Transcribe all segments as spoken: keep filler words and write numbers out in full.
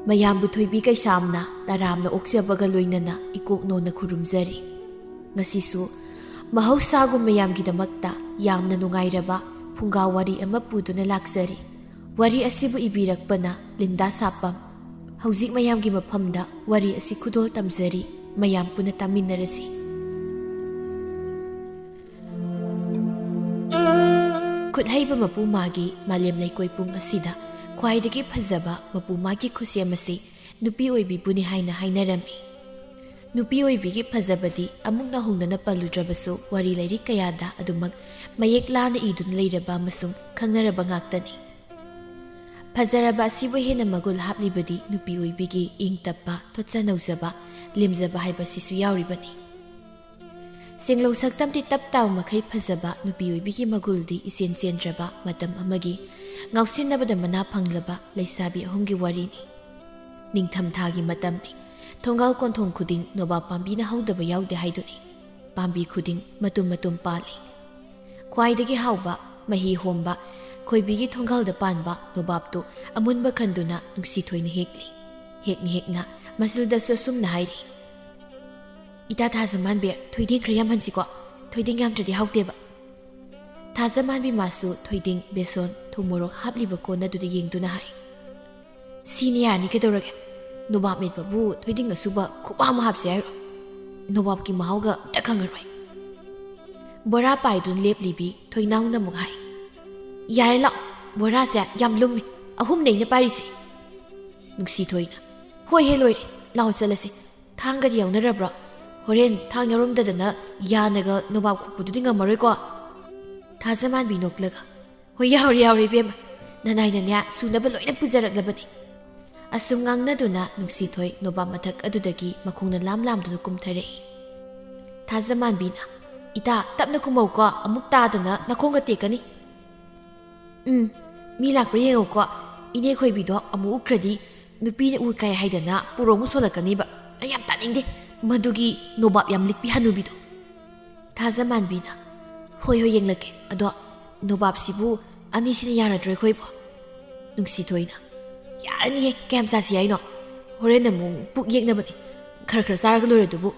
ꯃꯌꯥꯝꯕꯨ ꯊꯣꯏꯕꯤ ꯀꯩꯁꯥꯝꯅ ꯇꯔꯥꯝꯅ ꯑꯣꯛꯆꯕꯒ ꯂꯣꯏꯅꯅ ꯏꯀꯣꯛꯅꯣꯅ ꯈꯨꯔꯨꯝꯖꯔꯤ꯫ ꯉꯁꯤꯁꯨ ꯃꯍꯧꯁꯥꯒꯨꯝ ꯃꯌꯥꯝꯒꯤꯗꯃꯛꯇ ꯌꯥꯝꯅ ꯅꯨꯡꯉꯥꯏꯔꯕ ꯐꯨꯡꯒꯥ ꯋꯥꯔꯤ ꯑꯃ ꯄꯨꯗꯨꯅ ꯂꯥꯛꯆꯔꯤ꯫ ꯋꯥꯔꯤ ꯑꯁꯤꯕꯨ ꯏꯕꯤꯔꯛꯄꯅ ꯂꯤꯟꯗꯥ ꯁꯥꯄꯝ꯫ ꯍꯧꯖꯤꯛ ꯃꯌꯥꯝꯒꯤ ꯃꯐꯝꯗ ꯋꯥꯔꯤ ꯑꯁꯤ ꯈꯨꯗꯣꯜ ꯇꯝꯖꯔꯤ, ꯃꯌꯥꯝ ꯄꯨꯟꯅ ꯇꯥꯃꯤꯟꯅꯔꯁꯤ꯫ ꯈꯨꯠꯍꯩꯕ ꯃꯄꯨ ꯃꯥꯒꯤ ꯃꯥꯂꯦꯝ ꯂꯩꯀꯣꯏ ꯄꯨꯡ ꯑꯁꯤꯗ ꯈ꯭ꯋꯥꯏꯗꯒꯤ ꯐꯖꯕ ꯃꯄꯨ ꯃꯥꯒꯤ ꯈꯨꯠꯁꯦꯝ ꯑꯁꯤ ꯅꯨꯄꯤ ꯑꯣꯏꯕꯤꯕꯨꯅꯤ ꯍꯥꯏꯅ ꯍꯥꯏꯅꯔꯝꯃꯤ꯫ ꯅꯨꯄꯤ ꯑꯣꯏꯕꯤꯒꯤ ꯐꯖꯕꯗꯤ ꯑꯃꯨꯛ ꯅꯧꯍꯧꯅꯅ ꯄꯜꯂꯨꯗ꯭ꯔꯕꯁꯨ ꯋꯥꯔꯤ ꯂꯥꯏꯔꯤꯛ ꯀꯌꯥꯗ ꯑꯗꯨꯃꯛ ꯃꯌꯦꯛ ꯂꯥꯅ ꯏꯗꯨꯅ ꯂꯩꯔꯕ ꯑꯃꯁꯨꯡ ꯈꯪꯅꯔꯕ ꯉꯥꯛꯇꯅꯤ꯫ ꯐꯖꯔꯕ ꯑꯁꯤꯕꯨ ꯍꯦꯟꯅ ꯃꯒꯨꯜ ꯍꯥꯞꯂꯤꯕꯗꯤ ꯅꯨꯄꯤ ꯑꯣꯏꯕꯤꯒꯤ ꯏꯪ ꯇꯞꯄ, ꯊꯣꯠꯆ ꯅꯧꯖꯕ, ꯂꯦꯝꯖꯕ ꯍꯥꯏꯕ ꯑꯁꯤꯁꯨ ꯌꯥꯎꯔꯤꯕꯅꯤ꯫ ꯁꯦꯡꯂꯧ ꯁꯛꯇꯝꯗꯤ ꯇꯞ ꯇꯥꯕ ꯃꯈꯩ ꯐꯖꯕ ꯅꯨꯄꯤ ꯑꯣꯏꯕꯤꯒꯤ ꯃꯒꯨꯜꯗꯤ ꯏꯆꯦꯟ ꯆꯦꯟꯗ꯭ꯔꯕ ꯃꯇꯝ ꯑꯃꯒꯤ ꯉꯥꯎꯁꯤꯟꯅꯕꯗ ꯃꯅꯥ ꯐꯪꯂꯕ ꯂꯩꯁꯥꯕꯤ ꯑꯍꯨꯝꯒꯤ ꯋꯥꯔꯤꯅꯤ꯫ ꯅꯤꯡꯊꯝꯊꯥꯒꯤ ꯃꯇꯝꯅꯤ꯫ ꯊꯣꯡꯒꯥꯜ ꯀꯣꯟꯊꯣꯡ ꯈꯨꯗꯤꯡ ꯅꯣꯕꯥꯞ ꯄꯥꯝꯕꯤꯅ ꯍꯧꯗꯕ ꯌꯥꯎꯗꯦ ꯍꯥꯏꯗꯨꯅꯤ꯫ ꯄꯥꯝꯕꯤ ꯈꯨꯗꯤꯡ ꯃꯇꯨꯝ ꯃꯇꯨꯝ ꯄꯥꯜꯂꯤ꯫ ꯈ꯭ꯋꯥꯏꯗꯒꯤ ꯍꯥꯎꯕ, ꯃꯍꯤ ꯍꯣꯝꯕ, ꯈꯣꯏꯕꯤꯒꯤ ꯊꯣꯡꯒꯥꯜꯗ ꯄꯥꯟꯕ ꯅꯣꯕꯥꯞꯇꯨ ꯑꯃꯨꯟꯕ ꯈꯟꯗꯨꯅ ꯅꯨꯡꯁꯤꯊꯣꯏꯅ ꯍꯦꯛꯂꯤ꯫ ꯍꯦꯛꯅ ꯍꯦꯛꯅ ꯃꯆꯤꯜꯗꯁꯨ ꯑꯁꯨꯝꯅ ꯍꯥꯏꯔꯤ, "ꯏꯇꯥ ꯊꯥꯖꯃꯥꯟꯕꯤ, ꯊꯣꯏꯗꯤꯡ ꯈꯔ ꯌꯥꯝꯍꯟꯁꯤꯀꯣ, ꯊꯣꯏꯗꯤꯡ ꯌꯥꯝꯗ꯭ꯔꯗꯤ ꯍꯥꯎꯇꯦꯕ"꯫ ꯊꯥꯖꯃꯥꯟꯕꯤ ꯃꯥꯁꯨ ꯊꯣꯏꯗꯤꯡ, ꯕꯦꯁꯣꯟ, ꯊꯨꯝ ꯃꯣꯔꯣꯛ ꯍꯥꯞꯂꯤꯕ ꯀꯣꯟ ꯑꯗꯨꯗ ꯌꯦꯡꯗꯨꯅ ꯍꯥꯏ, "ꯁꯤꯅ ꯌꯥꯔꯅꯤ, ꯀꯩꯗꯧꯔꯒꯦ? ꯅꯣꯕꯥꯞ ꯃꯦꯠꯄꯕꯨ ꯊꯣꯏꯗꯤꯡ ꯑꯁꯨꯕ ꯈꯨꯕꯥ ꯑꯃ ꯍꯥꯞꯁꯦ ꯍꯥꯏꯔꯣ? ꯅꯣꯕꯥꯞꯀꯤ ꯃꯍꯥꯎꯒ ꯑꯝꯇ ꯈꯪꯉꯔꯣꯏ"꯫ ꯕꯣꯔꯥ ꯄꯥꯏꯗꯨꯅ ꯂꯦꯞꯂꯤꯕꯤ ꯊꯣꯏꯅꯥꯎꯅ ꯑꯃꯨꯛ ꯍꯥꯏ, "ꯌꯥꯔꯦ, ꯂꯥꯛꯑꯣ, ꯕꯣꯔꯥꯁꯦ ꯌꯥꯝ ꯂꯨꯝꯃꯤ, ꯑꯍꯨꯝꯅꯦ ꯑꯩꯅ ꯄꯥꯏꯔꯤꯁꯦ"꯫ ꯅꯨꯡꯁꯤꯊꯣꯏꯅ, "ꯍꯣꯏ ꯍꯦ, ꯂꯣꯏꯔꯦ, ꯂꯥꯛꯑꯣ ꯆꯠꯂꯁꯤ꯫ ꯊꯥꯡꯒꯗꯤ ꯌꯥꯎꯅꯔꯕ꯭ꯔꯣ? ꯍꯣꯔꯦꯟ ꯊꯥꯡ ꯌꯥꯎꯔꯝꯗꯗꯅ ꯌꯥꯅꯒ ꯅꯣꯕꯥꯞ ꯈꯣꯛꯄꯗꯨꯗꯤ ꯉꯝꯃꯔꯣꯏꯀꯣ"꯫ ꯊꯥꯖꯃꯥꯟꯕꯤ ꯅꯣꯛꯂꯒ, "ꯍꯣꯏ, ꯌꯥꯎꯔꯦ, ꯌꯥꯎꯔꯦ ꯏꯕꯦꯝꯃ, ꯅꯅꯥꯏꯅꯅꯦ ꯁꯨꯅꯕ ꯂꯣꯏꯅ ꯄꯨꯖꯔꯛꯂꯕꯅꯤ"꯫ ꯑꯁꯨꯝ ꯉꯥꯡꯅꯗꯨꯅ ꯅꯨꯡꯁꯤꯊꯣꯏ ꯅꯣꯕꯥꯞ ꯃꯊꯛ ꯑꯗꯨꯗꯒꯤ ꯃꯈꯣꯡꯅ ꯂꯥꯝ ꯂꯥꯝꯗꯨꯅ ꯀꯨꯝꯊꯔꯛꯏ꯫ ꯊꯥꯖꯃꯥꯟꯕꯤꯅ, "ꯏꯇꯥ, ꯇꯞꯅ ꯀꯨꯝꯃꯧꯀꯣ, ꯑꯃꯨꯛ ꯇꯥꯗꯅ ꯅꯈꯣꯡꯒ ꯇꯦꯛꯀꯅꯤ"꯫ "ꯎꯝ, ꯃꯤ ꯂꯥꯛꯄ꯭ꯔꯥ ꯌꯦꯡꯉꯨꯀꯣ, ꯏꯅꯦ ꯈꯣꯏꯕꯤꯗꯣ ꯑꯃꯨꯛ ꯎꯈ꯭ꯔꯗꯤ ꯅꯨꯄꯤꯅ ꯎ ꯀꯥꯏ ꯍꯥꯏꯗꯅ ꯄꯨꯔꯣ ꯑꯃꯨꯛ ꯁꯣꯜꯂꯛꯀꯅꯤꯕ꯫ ꯑꯩ ꯌꯥꯝ ꯇꯥꯅꯤꯡꯗꯦ ꯃꯗꯨꯒꯤ ꯅꯣꯕꯥꯞ ꯌꯥꯝ ꯂꯤꯛꯄꯤ ꯍꯅꯨꯕꯤꯗꯣ"꯫ ꯊꯥꯖꯃꯥꯟꯕꯤꯅ, "ꯍꯣꯏ, ꯍꯣꯏ, ꯌꯦꯡꯂꯛꯀꯦ꯫ ꯑꯗꯣ ꯅꯣꯕꯥꯞꯁꯤꯕꯨ ꯑꯅꯤꯁꯤꯅ ꯌꯥꯔꯗ꯭ꯔꯣ ꯑꯩꯈꯣꯏꯕꯣ?" ꯅꯨꯡꯁꯤꯊꯣꯏꯅ, "ꯌꯥꯔꯅꯤꯍꯦ, ꯀꯌꯥꯝ ꯆꯥꯁꯤ ꯍꯥꯏꯅꯣ? ꯍꯣꯔꯦꯟ ꯑꯃꯨꯛ ꯄꯨꯛ ꯌꯦꯛꯅꯕꯅꯦ꯫ ꯈꯔ ꯈꯔ ꯆꯥꯔꯒ ꯂꯣꯏꯔꯦ ꯑꯗꯨꯕꯨ"꯫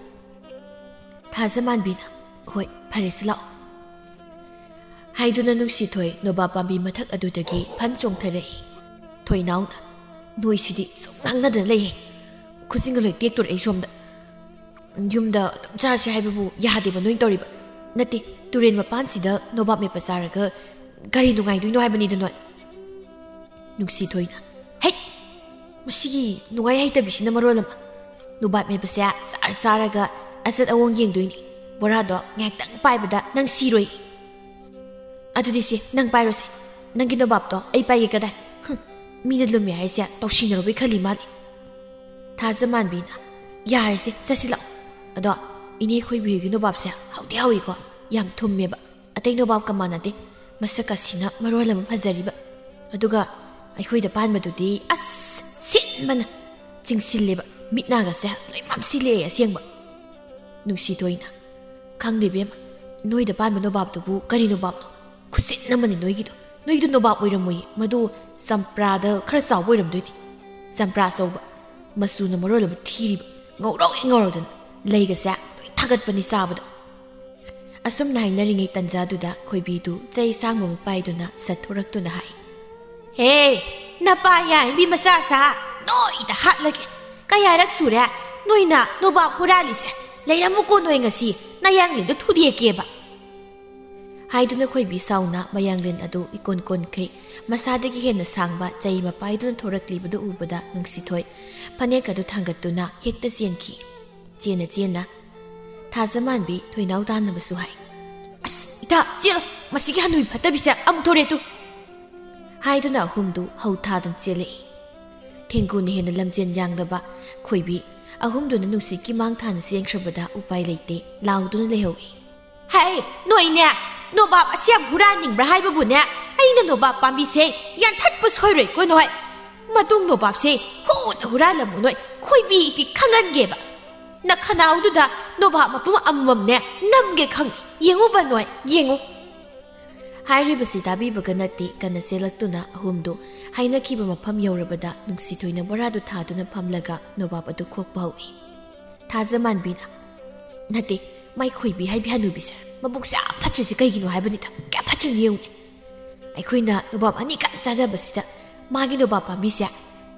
ꯊꯥꯖꯃꯥꯟꯕꯤꯅ, "ꯍꯣꯏ, ꯐꯔꯦ, ꯁꯤ ꯂꯥꯛꯑꯣ"꯫ ꯍꯥꯏꯗꯨꯅ ꯅꯨꯡꯁꯤꯊꯣꯏ ꯅꯣꯕꯥꯞ ꯄꯥꯝꯕꯤ ꯃꯊꯛ ꯑꯗꯨꯗꯒꯤ ꯐꯟ ꯆꯣꯡꯊꯔꯛꯏ꯫ ꯊꯣꯏꯅꯥꯎꯅ, "ꯅꯣꯏꯁꯤꯗꯤ ꯁꯨꯝ ꯉꯥꯡꯅꯗꯅ ꯂꯩꯌꯦ꯫ ꯈꯨꯖꯤꯟꯒ ꯂꯣꯏ ꯇꯦꯛꯇꯣꯔꯛꯏ ꯁꯣꯝꯗ꯫ ꯌꯨꯝꯗ ꯑꯗꯨꯝ ꯆꯥꯔꯁꯦ ꯍꯥꯏꯕꯕꯨ ꯌꯥꯗꯦꯕ ꯅꯣꯏꯅ ꯇꯧꯔꯤꯕ꯫ ꯅꯠꯇꯦ, ꯇꯨꯔꯦꯟ ꯃꯄꯥꯟꯁꯤꯗ ꯅꯣꯕꯥꯞ ꯃꯦꯠꯄ ꯆꯥꯔꯒ ꯀꯔꯤ ꯅꯨꯡꯉꯥꯏꯗꯣꯏꯅꯣ ꯍꯥꯏꯕꯅꯤꯗ ꯅꯣꯏ"꯫ ꯅꯨꯡꯁꯤꯊꯣꯏꯅ, "ꯍꯩꯠ! ꯃꯁꯤꯒꯤ ꯅꯨꯡꯉꯥꯏ ꯍꯩꯇꯕꯤꯁꯤꯅ ꯃꯔꯣꯜ ꯑꯃ꯫ ꯅꯣꯕꯥꯞ ꯃꯦꯠꯄꯁꯦ ꯆꯥꯔ ꯆꯥꯔꯒ ꯑꯆꯠ ꯑꯋꯣꯡ ꯌꯦꯡꯗꯣꯏꯅꯤ꯫ ꯕꯣꯔꯥꯗꯣ ꯉꯥꯏꯍꯥꯛꯇꯪ ꯄꯥꯏꯕꯗ ꯅꯪ ꯁꯤꯔꯣꯏ"꯫ "ꯑꯗꯨꯗꯤ ꯁꯦ, ꯅꯪ ꯄꯥꯏꯔꯣꯁꯦ꯫ ꯅꯪꯒꯤ ꯅꯣꯕꯥꯞꯇꯣ ꯑꯩ ꯄꯥꯏꯒꯦ ꯀꯗꯥꯏ? ꯍꯨꯝ, ꯃꯤꯅ ꯂꯨꯝꯃꯦ ꯍꯥꯏꯔꯤꯁꯦ ꯇꯧꯁꯤꯟꯅꯔꯨꯕꯩ ꯈꯜꯂꯤ ꯃꯥꯜꯂꯤ"꯫ ꯊꯥꯖꯃꯥꯟꯕꯤꯅ, "ꯌꯥꯔꯦꯁꯦ, ꯆꯠꯁꯤ ꯂꯥꯛꯑꯣ꯫ ꯑꯗꯣ ꯏꯅꯦ ꯈꯣꯏꯕꯤ ꯍꯣꯏꯒꯤ ꯅꯣꯕꯥꯞꯁꯦ ꯍꯥꯎꯗꯤ ꯍꯥꯎꯏꯀꯣ, ꯌꯥꯝ ꯊꯨꯝꯃꯦꯕ꯫ ꯑꯇꯩ ꯅꯣꯕꯥꯞꯀ ꯃꯥꯟꯅꯗꯦ, ꯃꯁꯛ ꯑꯁꯤꯅ ꯃꯔꯣꯜ ꯑꯃ ꯐꯖꯔꯤꯕ꯫ ꯑꯗꯨꯒ ꯑꯩꯈꯣꯏꯗ ꯄꯥꯟꯕꯗꯨꯗꯤ ꯑꯁ ꯁꯤꯟꯕꯅ ꯆꯤꯡꯁꯤꯜꯂꯦꯕ, ꯃꯤꯠ ꯅꯥꯒꯁꯦ ꯂꯣꯏ ꯃꯝꯁꯤꯜꯂꯛꯑꯦ ꯑꯁꯦꯡꯕ"꯫ ꯅꯨꯡꯁꯤꯊꯣꯏꯅ, "ꯈꯪꯗꯦ ꯏꯕꯦꯝꯃ, ꯅꯣꯏꯗ ꯄꯥꯟꯕ ꯅꯣꯕꯥꯞꯇꯨꯕꯨ ꯀꯔꯤ ꯅꯣꯕꯥꯞꯅꯣ? ꯈꯨꯁꯤꯟ ꯑꯃꯅꯤ ꯅꯣꯏꯒꯤꯗꯣ꯫ ꯅꯣꯏꯒꯤꯗꯣ ꯅꯣꯕꯥꯞ ꯑꯣꯏꯔꯝꯃꯣꯏꯌꯦ, ꯃꯗꯨ ꯆꯝꯄ꯭ꯔꯥꯗ ꯈꯔ ꯆꯥꯎꯕ ꯑꯣꯏꯔꯝꯗꯣꯏꯅꯤ꯫ ꯆꯝꯄ꯭ꯔꯥ ꯑꯆꯧꯕ, ꯃꯆꯨꯅ ꯃꯔꯣꯜ ꯑꯃ ꯊꯤꯔꯤꯕ, ꯉꯧꯔꯣꯛ ꯍꯦꯛ ꯉꯧꯔꯗꯅ, ꯂꯩꯒꯁꯦ ꯂꯣꯏ ꯊꯥꯒꯠꯄꯅꯤ ꯆꯥꯕꯗ"꯫ ꯑꯁꯨꯝꯅ ꯍꯥꯏꯅꯔꯤꯉꯩ ꯇꯟꯖꯥꯗꯨꯗ ꯈꯣꯏꯕꯤꯗꯨ ꯆꯩ ꯁꯥꯡꯕ ꯑꯃ ꯄꯥꯏꯗꯨꯅ ꯆꯠꯊꯣꯔꯛꯇꯨꯅ ꯍꯥꯏ, "ꯍꯦ, ꯅꯄꯥ ꯌꯥꯏꯕꯤ ꯃꯆꯥ ꯁꯥ, ꯅꯣꯏꯗ ꯍꯥꯠꯂꯒꯦ꯫ ꯀꯌꯥꯔꯛ ꯁꯨꯔꯦ ꯅꯣꯏꯅ ꯅꯣꯕꯥꯞ ꯍꯨꯔꯥꯜꯂꯤꯁꯦ? ꯂꯩꯔꯝꯃꯨꯀꯣ ꯅꯣꯏ ꯉꯁꯤ, ꯅꯌꯥꯡꯂꯦꯟꯗꯣ ꯊꯨꯗꯦꯛꯀꯦꯕ"꯫ ꯍꯥꯏꯗꯨꯅ ꯈꯣꯏꯕꯤ ꯁꯥꯎꯅ ꯃꯌꯥꯡꯂꯦꯟ ꯑꯗꯨ ꯏꯀꯣꯟ ꯀꯣꯟꯈꯩ ꯃꯁꯥꯗꯒꯤ ꯍꯦꯟꯅ ꯁꯥꯡꯕ ꯆꯩ ꯑꯃ ꯄꯥꯏꯗꯨꯅ ꯊꯣꯔꯛꯂꯤꯕꯗꯨ ꯎꯕꯗ ꯅꯨꯡꯁꯤꯊꯣꯏ ꯐꯅꯦꯛ ꯑꯗꯨ ꯊꯥꯡꯒꯠꯇꯨꯅ ꯍꯦꯛꯇ ꯆꯦꯟꯈꯤ꯫ ꯆꯦꯟꯅ ꯆꯦꯟꯅ ꯊꯥꯖꯃꯥꯟꯕꯤ ꯊꯣꯏꯅꯥꯎ ꯇꯥꯟꯅꯕꯁꯨ ꯍꯥꯏ, "ꯑꯁ, ꯏꯇꯥ, ꯆꯦꯜꯂꯣ, ꯃꯁꯤꯒꯤ ꯍꯅꯨꯕꯤ ꯐꯠꯇꯕꯤꯁꯦ ꯑꯃꯨꯛ ꯊꯣꯔꯛꯑꯦ ꯇꯨ"꯫ ꯍꯥꯏꯗꯨꯅ ꯑꯍꯨꯝꯗꯨ ꯍꯧ ꯊꯥꯗꯨꯅ ꯆꯦꯜꯂꯛꯏ꯫ ꯊꯦꯡꯒꯨꯅ ꯍꯦꯟꯅ ꯂꯝꯖꯦꯟ ꯌꯥꯡꯂꯕ ꯈꯣꯏꯕꯤ ꯑꯍꯨꯝꯗꯨꯅ ꯅꯨꯡꯁꯤꯠꯀꯤ ꯃꯥꯡ ꯊꯥꯅ ꯆꯦꯟꯈ꯭ꯔꯕꯗ ꯎꯄꯥꯏ ꯂꯩꯇꯦ, ꯂꯥꯎꯗꯨꯅ ꯂꯩꯍꯧꯏ꯫ "ꯍꯩ, ꯅꯣꯏꯅꯦ! ꯅꯣꯕꯥꯞ ꯑꯁꯤ ꯌꯥꯝ ꯍꯨꯔꯥꯟꯅꯤꯡꯕ꯭ꯔꯥ ꯍꯥꯏꯕꯕꯨꯅꯦ, ꯑꯩꯅ ꯅꯣꯕꯥꯞ ꯄꯥꯝꯕꯤꯁꯦ ꯌꯥꯟꯊꯠꯄ ꯁꯣꯏꯔꯣꯏꯀꯣ ꯅꯣꯏ꯫ ꯃꯇꯨꯡ ꯅꯣꯕꯥꯞꯁꯦ ꯍꯨꯅ ꯍꯨꯔꯥꯜꯂꯝꯃꯨ ꯅꯣꯏ, ꯈꯣꯏꯕꯤꯗꯤ ꯈꯪꯍꯟꯒꯦꯕ꯫ ꯅꯈꯅꯥꯎꯗꯨꯗ ꯅꯣꯕꯥꯞ ꯃꯄꯨꯝ ꯑꯃꯃꯝꯅꯦ ꯅꯝꯒꯦ ꯈꯪꯉꯤ꯫ ꯌꯦꯡꯉꯨꯕ ꯅꯣꯏ, ꯌꯦꯡꯉꯨ"꯫ ꯍꯥꯏꯔꯤꯕꯁꯤ ꯇꯥꯕꯤꯕꯒ ꯅꯠꯇꯦ, ꯀꯟꯅ ꯆꯦꯜꯂꯛꯇꯨꯅ ꯑꯍꯨꯝꯗꯨ ꯍꯥꯏꯅꯈꯤꯕ ꯃꯐꯝ ꯌꯧꯔꯕꯗ ꯅꯨꯡꯁꯤꯊꯣꯏꯅ ꯕꯣꯔꯥꯗꯨ ꯊꯥꯗꯨꯅ ꯐꯝꯂꯒ ꯅꯣꯕꯥꯞ ꯑꯗꯨ ꯈꯣꯛꯄ ꯍꯧꯏ꯫ ꯊꯥꯖꯃꯥꯟꯕꯤꯅ, "ꯅꯠꯇꯦ, ꯃꯥꯏ ꯈꯣꯏꯕꯤ ꯍꯥꯏꯕꯤ ꯍꯅꯨꯕꯤꯁꯦ ꯃꯕꯨꯛꯁꯦ ꯌꯥꯝ ꯐꯠꯇ꯭ꯔꯤꯁꯦ ꯀꯩꯒꯤꯅꯣ ꯍꯥꯏꯕꯅꯤꯗ, ꯀꯌꯥ ꯐꯠꯇ꯭ꯔꯤꯅꯣ ꯌꯦꯡꯉꯨꯅꯦ꯫ ꯑꯩꯈꯣꯏꯅ ꯅꯣꯕꯥꯞ ꯑꯅꯤꯈꯛ ꯆꯥꯖꯕꯁꯤꯗ ꯃꯥꯒꯤ ꯅꯣꯕꯥꯞ ꯄꯥꯝꯕꯤꯁꯦ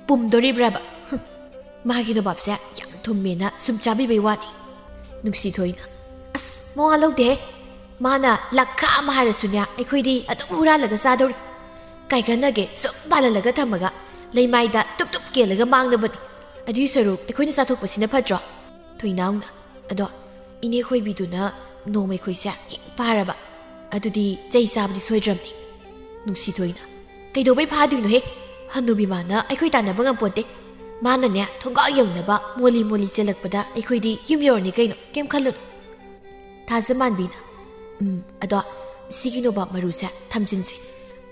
ꯄꯨꯝꯗꯣꯔꯤꯕ꯭ꯔꯕ? ꯍꯨꯝ, ꯃꯥꯒꯤ ꯅꯣꯕꯥꯞꯁꯦ ꯌꯥꯝ ꯊꯨꯝꯃꯦꯅ ꯁꯨꯝ ꯆꯥꯕꯤꯕꯩ ꯋꯥꯅꯤ꯫" ꯅꯨꯡꯁꯤꯊꯣꯏꯅ, "ꯑꯁ, ꯃꯋꯥ ꯂꯧꯗꯦꯍꯦ꯫ ꯃꯥꯅ ꯂꯥꯛꯈ ꯑꯃ ꯍꯥꯏꯔꯁꯨꯅꯦ, ꯑꯩꯈꯣꯏꯗꯤ ꯑꯗꯨꯝ ꯍꯨꯔꯥꯜꯂꯒ ꯆꯥꯗꯧꯔꯤ꯫ ꯀꯥꯏ ꯀꯥꯟꯅꯒꯦ ꯁꯨꯝ ꯄꯥꯜꯍꯜꯂꯒ ꯊꯝꯃꯒ ꯂꯩꯃꯥꯏꯗ ꯇꯨꯞ ꯇꯨꯞ ꯀꯦꯜꯂꯒ ꯃꯥꯡꯅꯕꯅꯤ꯫ ꯑꯗꯨꯏ ꯁꯔꯨꯛ ꯑꯩꯈꯣꯏꯅ ꯆꯥꯊꯣꯛꯄꯁꯤꯅ ꯐꯠꯇ꯭ꯔꯣ?" ꯊꯣꯏꯅꯥꯎꯅ, "ꯑꯗꯣ ꯏꯅꯦ ꯈꯣꯏꯕꯤꯗꯨꯅ ꯅꯣꯡꯃꯩꯈꯣꯏꯁꯦ ꯍꯦꯛ ꯐꯥꯔꯕ, ꯑꯗꯨꯗꯤ ꯆꯩ ꯆꯥꯕꯗꯤ ꯁꯣꯏꯗ꯭ꯔꯕꯅꯤ꯫" ꯅꯨꯡꯁꯤꯊꯣꯏꯅ, "ꯀꯩꯗꯧꯕꯩ ꯐꯥꯗꯣꯏꯅꯣꯍꯦ? ꯍꯅꯨꯕꯤ ꯃꯥꯅ ꯑꯩꯈꯣꯏ ꯇꯥꯟꯅꯕ ꯉꯝꯄꯣꯟꯇꯦ꯫ ꯃꯥꯅꯅꯦ ꯊꯣꯡꯒꯥꯜ ꯌꯧꯅꯕ ꯃꯣꯂꯤ ꯃꯣꯂꯤ ꯆꯦꯜꯂꯛꯄꯗ ꯑꯩꯈꯣꯏꯗꯤ ꯌꯨꯝ ꯌꯧꯔꯅꯤ ꯀꯩꯅꯣ, ꯀꯩꯝ ꯈꯜꯂꯨꯅꯨ꯫" ꯊꯥꯖꯃꯥꯟꯕꯤꯅ, "ꯎꯝ, ꯑꯗꯣ ꯁꯤꯒꯤ ꯅꯣꯕꯥꯞ ꯃꯔꯨꯁꯦ ꯊꯝꯖꯤꯟꯁꯦ꯫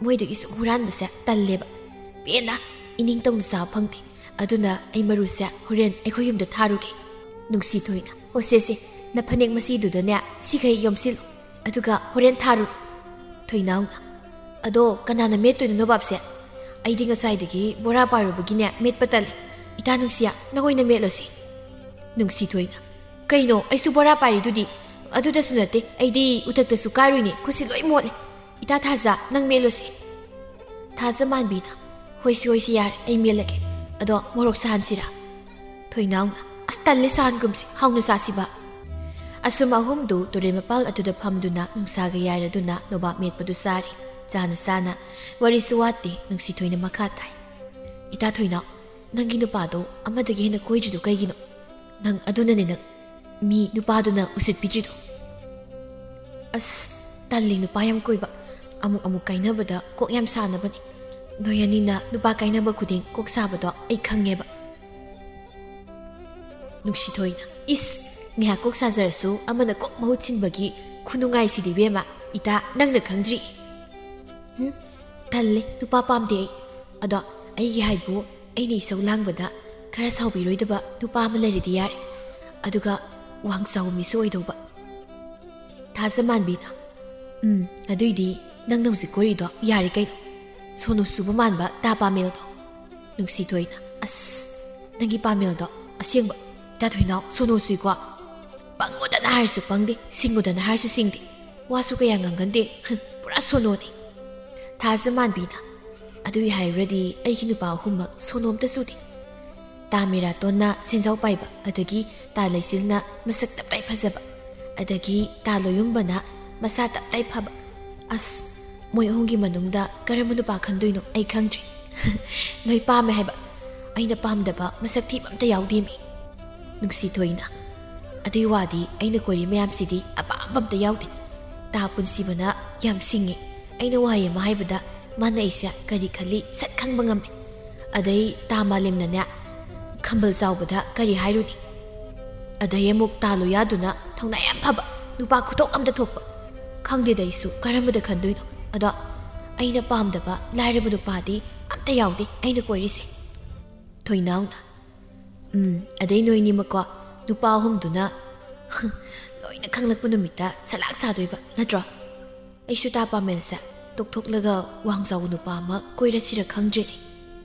ꯃꯣꯏꯗꯒꯤ ꯁꯨꯝ ꯍꯨꯔꯥꯟꯕꯁꯦ ꯇꯜꯂꯦꯕ꯫ ꯄꯦꯟꯅ ꯏꯅꯤꯡꯇꯝꯅ ꯆꯥꯕ ꯐꯪꯗꯦ꯫ ꯑꯗꯨꯅ ꯑꯩ ꯃꯔꯨꯁꯦ ꯍꯣꯔꯦꯟ ꯑꯩꯈꯣꯏ ꯌꯨꯝꯗ ꯊꯥꯔꯨꯒꯦ꯫" ꯅꯨꯡꯁꯤꯊꯣꯏꯅ, "ꯑꯣ ꯁꯦ ꯁꯦ, ꯅ ꯐꯅꯦꯛ ꯃꯆꯤꯗꯨꯗꯅꯦ ꯁꯤꯈꯩ ꯌꯣꯝꯁꯤꯜꯂꯨ, ꯑꯗꯨꯒ ꯍꯣꯔꯦꯟ ꯊꯥꯔꯨꯔꯣ꯫" ꯊꯣꯏꯅꯥꯎꯅ, "ꯑꯗꯣ ꯀꯅꯥꯅ ꯃꯦꯠꯇꯣꯏꯅꯣ ꯅꯣꯕꯥꯞꯁꯦ? ꯑꯩꯗꯤ ꯉꯁꯥꯏꯗꯒꯤ ꯕꯣꯔꯥ ꯄꯥꯏꯔꯨꯕꯒꯤꯅꯦ ꯃꯦꯠꯄ ꯇꯜꯂꯦ꯫ ꯏꯇꯥ ꯅꯨꯡꯁꯤꯌꯥ, ꯅꯈꯣꯏꯅ ꯃꯦꯠꯂꯣꯁꯤ꯫" ꯅꯨꯡꯁꯤꯊꯣꯏꯅ, "ꯀꯩꯅꯣ, ꯑꯩꯁꯨ ꯕꯣꯔꯥ ꯄꯥꯏꯔꯤꯗꯨꯗꯤ꯫ ꯑꯗꯨꯗꯁꯨ ꯅꯠꯇꯦ, ꯑꯩꯗꯤ ꯎꯊꯛꯇꯁꯨ ꯀꯥꯏꯔꯨꯏꯅꯦ, ꯈꯨꯠꯁꯤ ꯂꯣꯏ ꯃꯣꯠꯂꯦ꯫ ꯏꯇꯥ ꯊꯥꯖ, ꯅꯪ ꯃꯦꯠꯂꯣꯁꯤ꯫" ꯊꯥꯖꯃꯥꯟꯕꯤꯅ, "ꯍꯣꯏꯁꯤ, ꯍꯣꯏꯁꯤ, ꯌꯥꯔꯦ, ꯑꯩ ꯃꯦꯠꯂꯒꯦ꯫ ꯑꯗꯣ ꯃꯣꯔꯣꯛ ꯁꯥꯍꯟꯁꯤꯔꯥ?" ꯊꯣꯏꯅꯥꯎꯅ, "ꯑꯁ, ꯇꯜꯂꯦ, ꯁꯥꯍꯟꯒꯨꯝꯁꯤ, ꯍꯥꯎꯅ ꯆꯥꯁꯤꯕ꯫" ꯑꯁꯨꯝ ꯑꯍꯨꯝꯗꯨ ꯇꯨꯔꯦꯜ ꯃꯄꯥꯜ ꯑꯗꯨꯗ ꯐꯝꯗꯨꯅ ꯅꯨꯡꯁꯥꯒ ꯌꯥꯏꯔꯗꯨꯅ ꯅꯣꯕꯥꯞ ꯃꯦꯠꯄꯗꯨ ꯆꯥꯔꯤ꯫ ꯆꯥꯅ ꯆꯥꯅ ꯋꯥꯔꯤꯁꯨ ꯋꯥꯠꯇꯦ, ꯅꯨꯡꯁꯤꯊꯣꯏꯅ ꯃꯈꯥ ꯇꯥꯏ꯫ "ꯏꯇꯥ ꯊꯣꯏꯅꯥꯎ, ꯅꯪꯒꯤ ꯅꯨꯄꯥꯗꯣ ꯑꯃꯗꯒꯤ ꯍꯦꯟꯅ ꯀꯣꯏꯗ꯭ꯔꯤꯗꯣ ꯀꯩꯒꯤꯅꯣ? ꯅꯪ ꯑꯗꯨꯅꯅꯦ ꯅꯪ, ꯃꯤ ꯅꯨꯄꯥꯗꯨꯅ ꯎꯁꯤꯠꯄꯤꯗ꯭ꯔꯤꯗꯣ꯫" "ꯑꯁ, ꯇꯜꯂꯤ ꯅꯨꯄꯥ ꯌꯥꯝ ꯀꯣꯏꯕ꯫ ꯑꯃꯨꯛ ꯑꯃꯨꯛ ꯀꯥꯏꯅꯕꯗ ꯀꯣꯛ ꯌꯥꯝ ꯁꯥꯅꯕꯅꯤ꯫ ꯅꯣꯏ ꯑꯅꯤꯅ ꯅꯨꯄꯥ ꯀꯥꯏꯅꯕ ꯈꯨꯗꯤꯡ ꯀꯣꯛ ꯁꯥꯕꯗꯣ ꯑꯩ ꯈꯪꯉꯦꯕ꯫" ꯅꯨꯡꯁꯤꯊꯣꯏꯅ, "ꯏꯁ, ꯉꯥꯏꯍꯥꯛ ꯀꯣꯛ ꯁꯥꯖꯔꯁꯨ ꯑꯃꯅ ꯀꯣꯛ ꯃꯍꯨꯠ ꯁꯤꯟꯕꯒꯤ ꯈꯨꯅꯨꯡꯉꯥꯏꯁꯤꯗꯤ ꯏꯕꯦꯝꯃ, ꯏꯇꯥ, ꯅꯪꯅ ꯈꯪꯗ꯭ꯔꯤ꯫ ꯍꯨꯝ, ꯇꯜꯂꯦ, ꯅꯨꯄꯥ ꯄꯥꯝꯗꯦ ꯑꯩ꯫ ꯑꯗꯣ ꯑꯩꯒꯤ ꯍꯥꯏꯕꯨ ꯑꯩꯅ ꯏꯁꯧ ꯂꯥꯡꯕꯗ ꯈꯔ ꯁꯥꯎꯕꯤꯔꯣꯏꯗꯕ ꯅꯨꯄꯥ ꯑꯃ ꯂꯩꯔꯗꯤ ꯌꯥꯔꯦ꯫ ꯑꯗꯨꯒ ꯋꯥꯡ ꯆꯥꯎꯕ ꯃꯤꯁꯨ ꯑꯣꯏꯗꯧꯕ꯫" ꯊꯥꯖꯃꯥꯟꯕꯤꯅ, "ꯎꯝ, ꯑꯗꯨꯏꯗꯤ ꯅꯪꯅ ꯍꯧꯖꯤꯛ ꯀꯣꯏꯔꯤꯗꯣ ꯌꯥꯔꯦ ꯀꯩꯅꯣ꯫ ꯁꯣꯅꯨ ꯁꯨꯕ ꯃꯥꯟꯕ ꯇꯥ ꯄꯥꯃꯦꯜꯗꯣ꯫ ꯅꯨꯡꯁꯤꯊꯣꯏꯅ, "ꯑꯁ, ꯅꯪꯒꯤ ꯄꯥꯃꯦꯜꯗꯣ ꯑꯁꯦꯡꯕ꯫ ꯏꯇꯥ ꯊꯣꯏꯅꯥꯎ, ꯁꯣꯅꯨ ꯁꯨꯏꯀꯣ꯫ ꯄꯪꯉꯨꯗꯅ ꯍꯥꯏꯔꯁꯨ ꯄꯪꯗꯦ, ꯁꯤꯡꯉꯨꯗꯅ ꯍꯥꯏꯔꯁꯨ ꯁꯤꯡꯗꯦ꯫ ꯋꯥꯁꯨ ꯀꯌꯥ ꯉꯥꯡꯒꯟꯗꯦ꯫ ꯍꯝ, ꯄꯨꯔꯥ ꯁꯣꯅꯨꯅꯤ꯫" ꯊꯥꯖ ꯃꯥꯟꯕꯤꯅ, "ꯑꯗꯨꯏ ꯍꯥꯏꯔꯨꯔꯗꯤ ꯑꯩꯒꯤ ꯅꯨꯄꯥ ꯑꯍꯨꯝꯃꯛ ꯁꯣꯅꯣꯝꯇ ꯆꯨꯗꯦ꯫ ꯇꯥ ꯃꯤꯔꯥꯇꯣꯟꯅ ꯁꯦꯟꯖꯥꯎ ꯄꯥꯏꯕ, ꯑꯗꯒꯤ ꯇꯥ ꯂꯩꯆꯤꯜꯅ ꯃꯁꯛ ꯇꯞꯇꯥꯏ ꯐꯖꯕ, ꯑꯗꯒꯤ ꯇꯥ ꯂꯣꯌꯨꯝꯕꯅ ꯃꯁꯥ ꯇꯞꯇꯥꯏ ꯐꯕ꯫ ꯑꯁ, ꯃꯣꯏ ꯑꯍꯨꯝꯒꯤ ꯃꯅꯨꯡꯗ ꯀꯔꯝꯕ ꯅꯨꯄꯥ ꯈꯟꯗꯣꯏꯅꯣ ꯑꯩ ꯈꯪꯗ꯭ꯔꯦ꯫ ꯂꯣꯏ ꯄꯥꯝꯃꯦ ꯍꯥꯏꯕ꯫ ꯑꯩꯅ ꯄꯥꯝꯗꯕ ꯃꯁꯛ ꯊꯤꯕ ꯑꯝꯇ ꯌꯥꯎꯗꯦꯃꯤ꯫" ꯅꯨꯡꯁꯤꯊꯣꯏꯅ, "ꯑꯗꯨꯏ ꯋꯥꯗꯤ ꯑꯩꯅ ꯀꯣꯏꯔꯤ ꯃꯌꯥꯝꯁꯤꯗꯤ ꯑꯄꯥꯝꯕ ꯑꯝꯇ ꯌꯥꯎꯗꯦ꯫ ꯇꯥ ꯄꯨꯟꯁꯤꯕꯅ ꯌꯥꯝ ꯁꯤꯡꯉꯤ꯫ ꯑꯩꯅ ꯋꯥꯍꯩ ꯑꯃ ꯍꯥꯏꯕꯗ ꯃꯥꯅ ꯑꯩꯁꯦ ꯀꯔꯤ ꯈꯜꯂꯤ ꯁꯠ ꯈꯪꯕ ꯉꯝꯃꯤ꯫ ꯑꯗꯩ ꯇꯥ ꯃꯥꯂꯦꯝꯅꯅꯦ, ꯈꯝꯕꯜ ꯆꯥꯎꯕꯗ ꯀꯔꯤ ꯍꯥꯏꯔꯨꯅꯤ? ꯑꯗꯩ ꯑꯃꯨꯛ ꯇꯥ ꯂꯣꯌꯥꯗꯨꯅ ꯊꯧꯅꯥ ꯌꯥꯝ ꯐꯕ, ꯅꯨꯄꯥ ꯈꯨꯇꯣꯛ ꯑꯝꯇ ꯊꯣꯛꯄ꯫ ꯈꯪꯗꯦꯗ ꯑꯩꯁꯨ ꯀꯔꯝꯕꯗ ꯈꯟꯗꯣꯏꯅꯣ꯫ ꯑꯗꯣ ꯑꯩꯅ ꯄꯥꯝꯗꯕ ꯂꯥꯏꯔꯕ ꯅꯨꯄꯥꯗꯤ ꯑꯝꯇ ꯌꯥꯎꯗꯦ ꯑꯩꯅ ꯀꯣꯏꯔꯤꯁꯦ꯫" ꯊꯣꯏꯅꯥꯎꯅ, "ꯎꯝ, ꯑꯗꯩ ꯅꯣꯏꯅꯤꯃꯛꯀꯣ, ꯅꯨꯄꯥ ꯑꯍꯨꯝꯗꯨꯅ ꯂꯣꯏꯅ ꯈꯪꯂꯛꯄ ꯅꯨꯃꯤꯠꯇ ꯁꯂꯥꯛ ꯁꯥꯗꯣꯏꯕ ꯅꯠꯇ꯭ꯔꯣ? ꯑꯩꯁꯨ ꯇꯥ ꯄꯥꯃꯦꯜꯁꯦ ꯇꯣꯛꯊꯣꯛꯂꯒ ꯋꯥꯡ ꯆꯥꯎꯕ ꯅꯨꯄꯥ ꯑꯃ ꯀꯣꯏꯔꯁꯤꯔ ꯈꯪꯗ꯭ꯔꯦꯅꯦ꯫"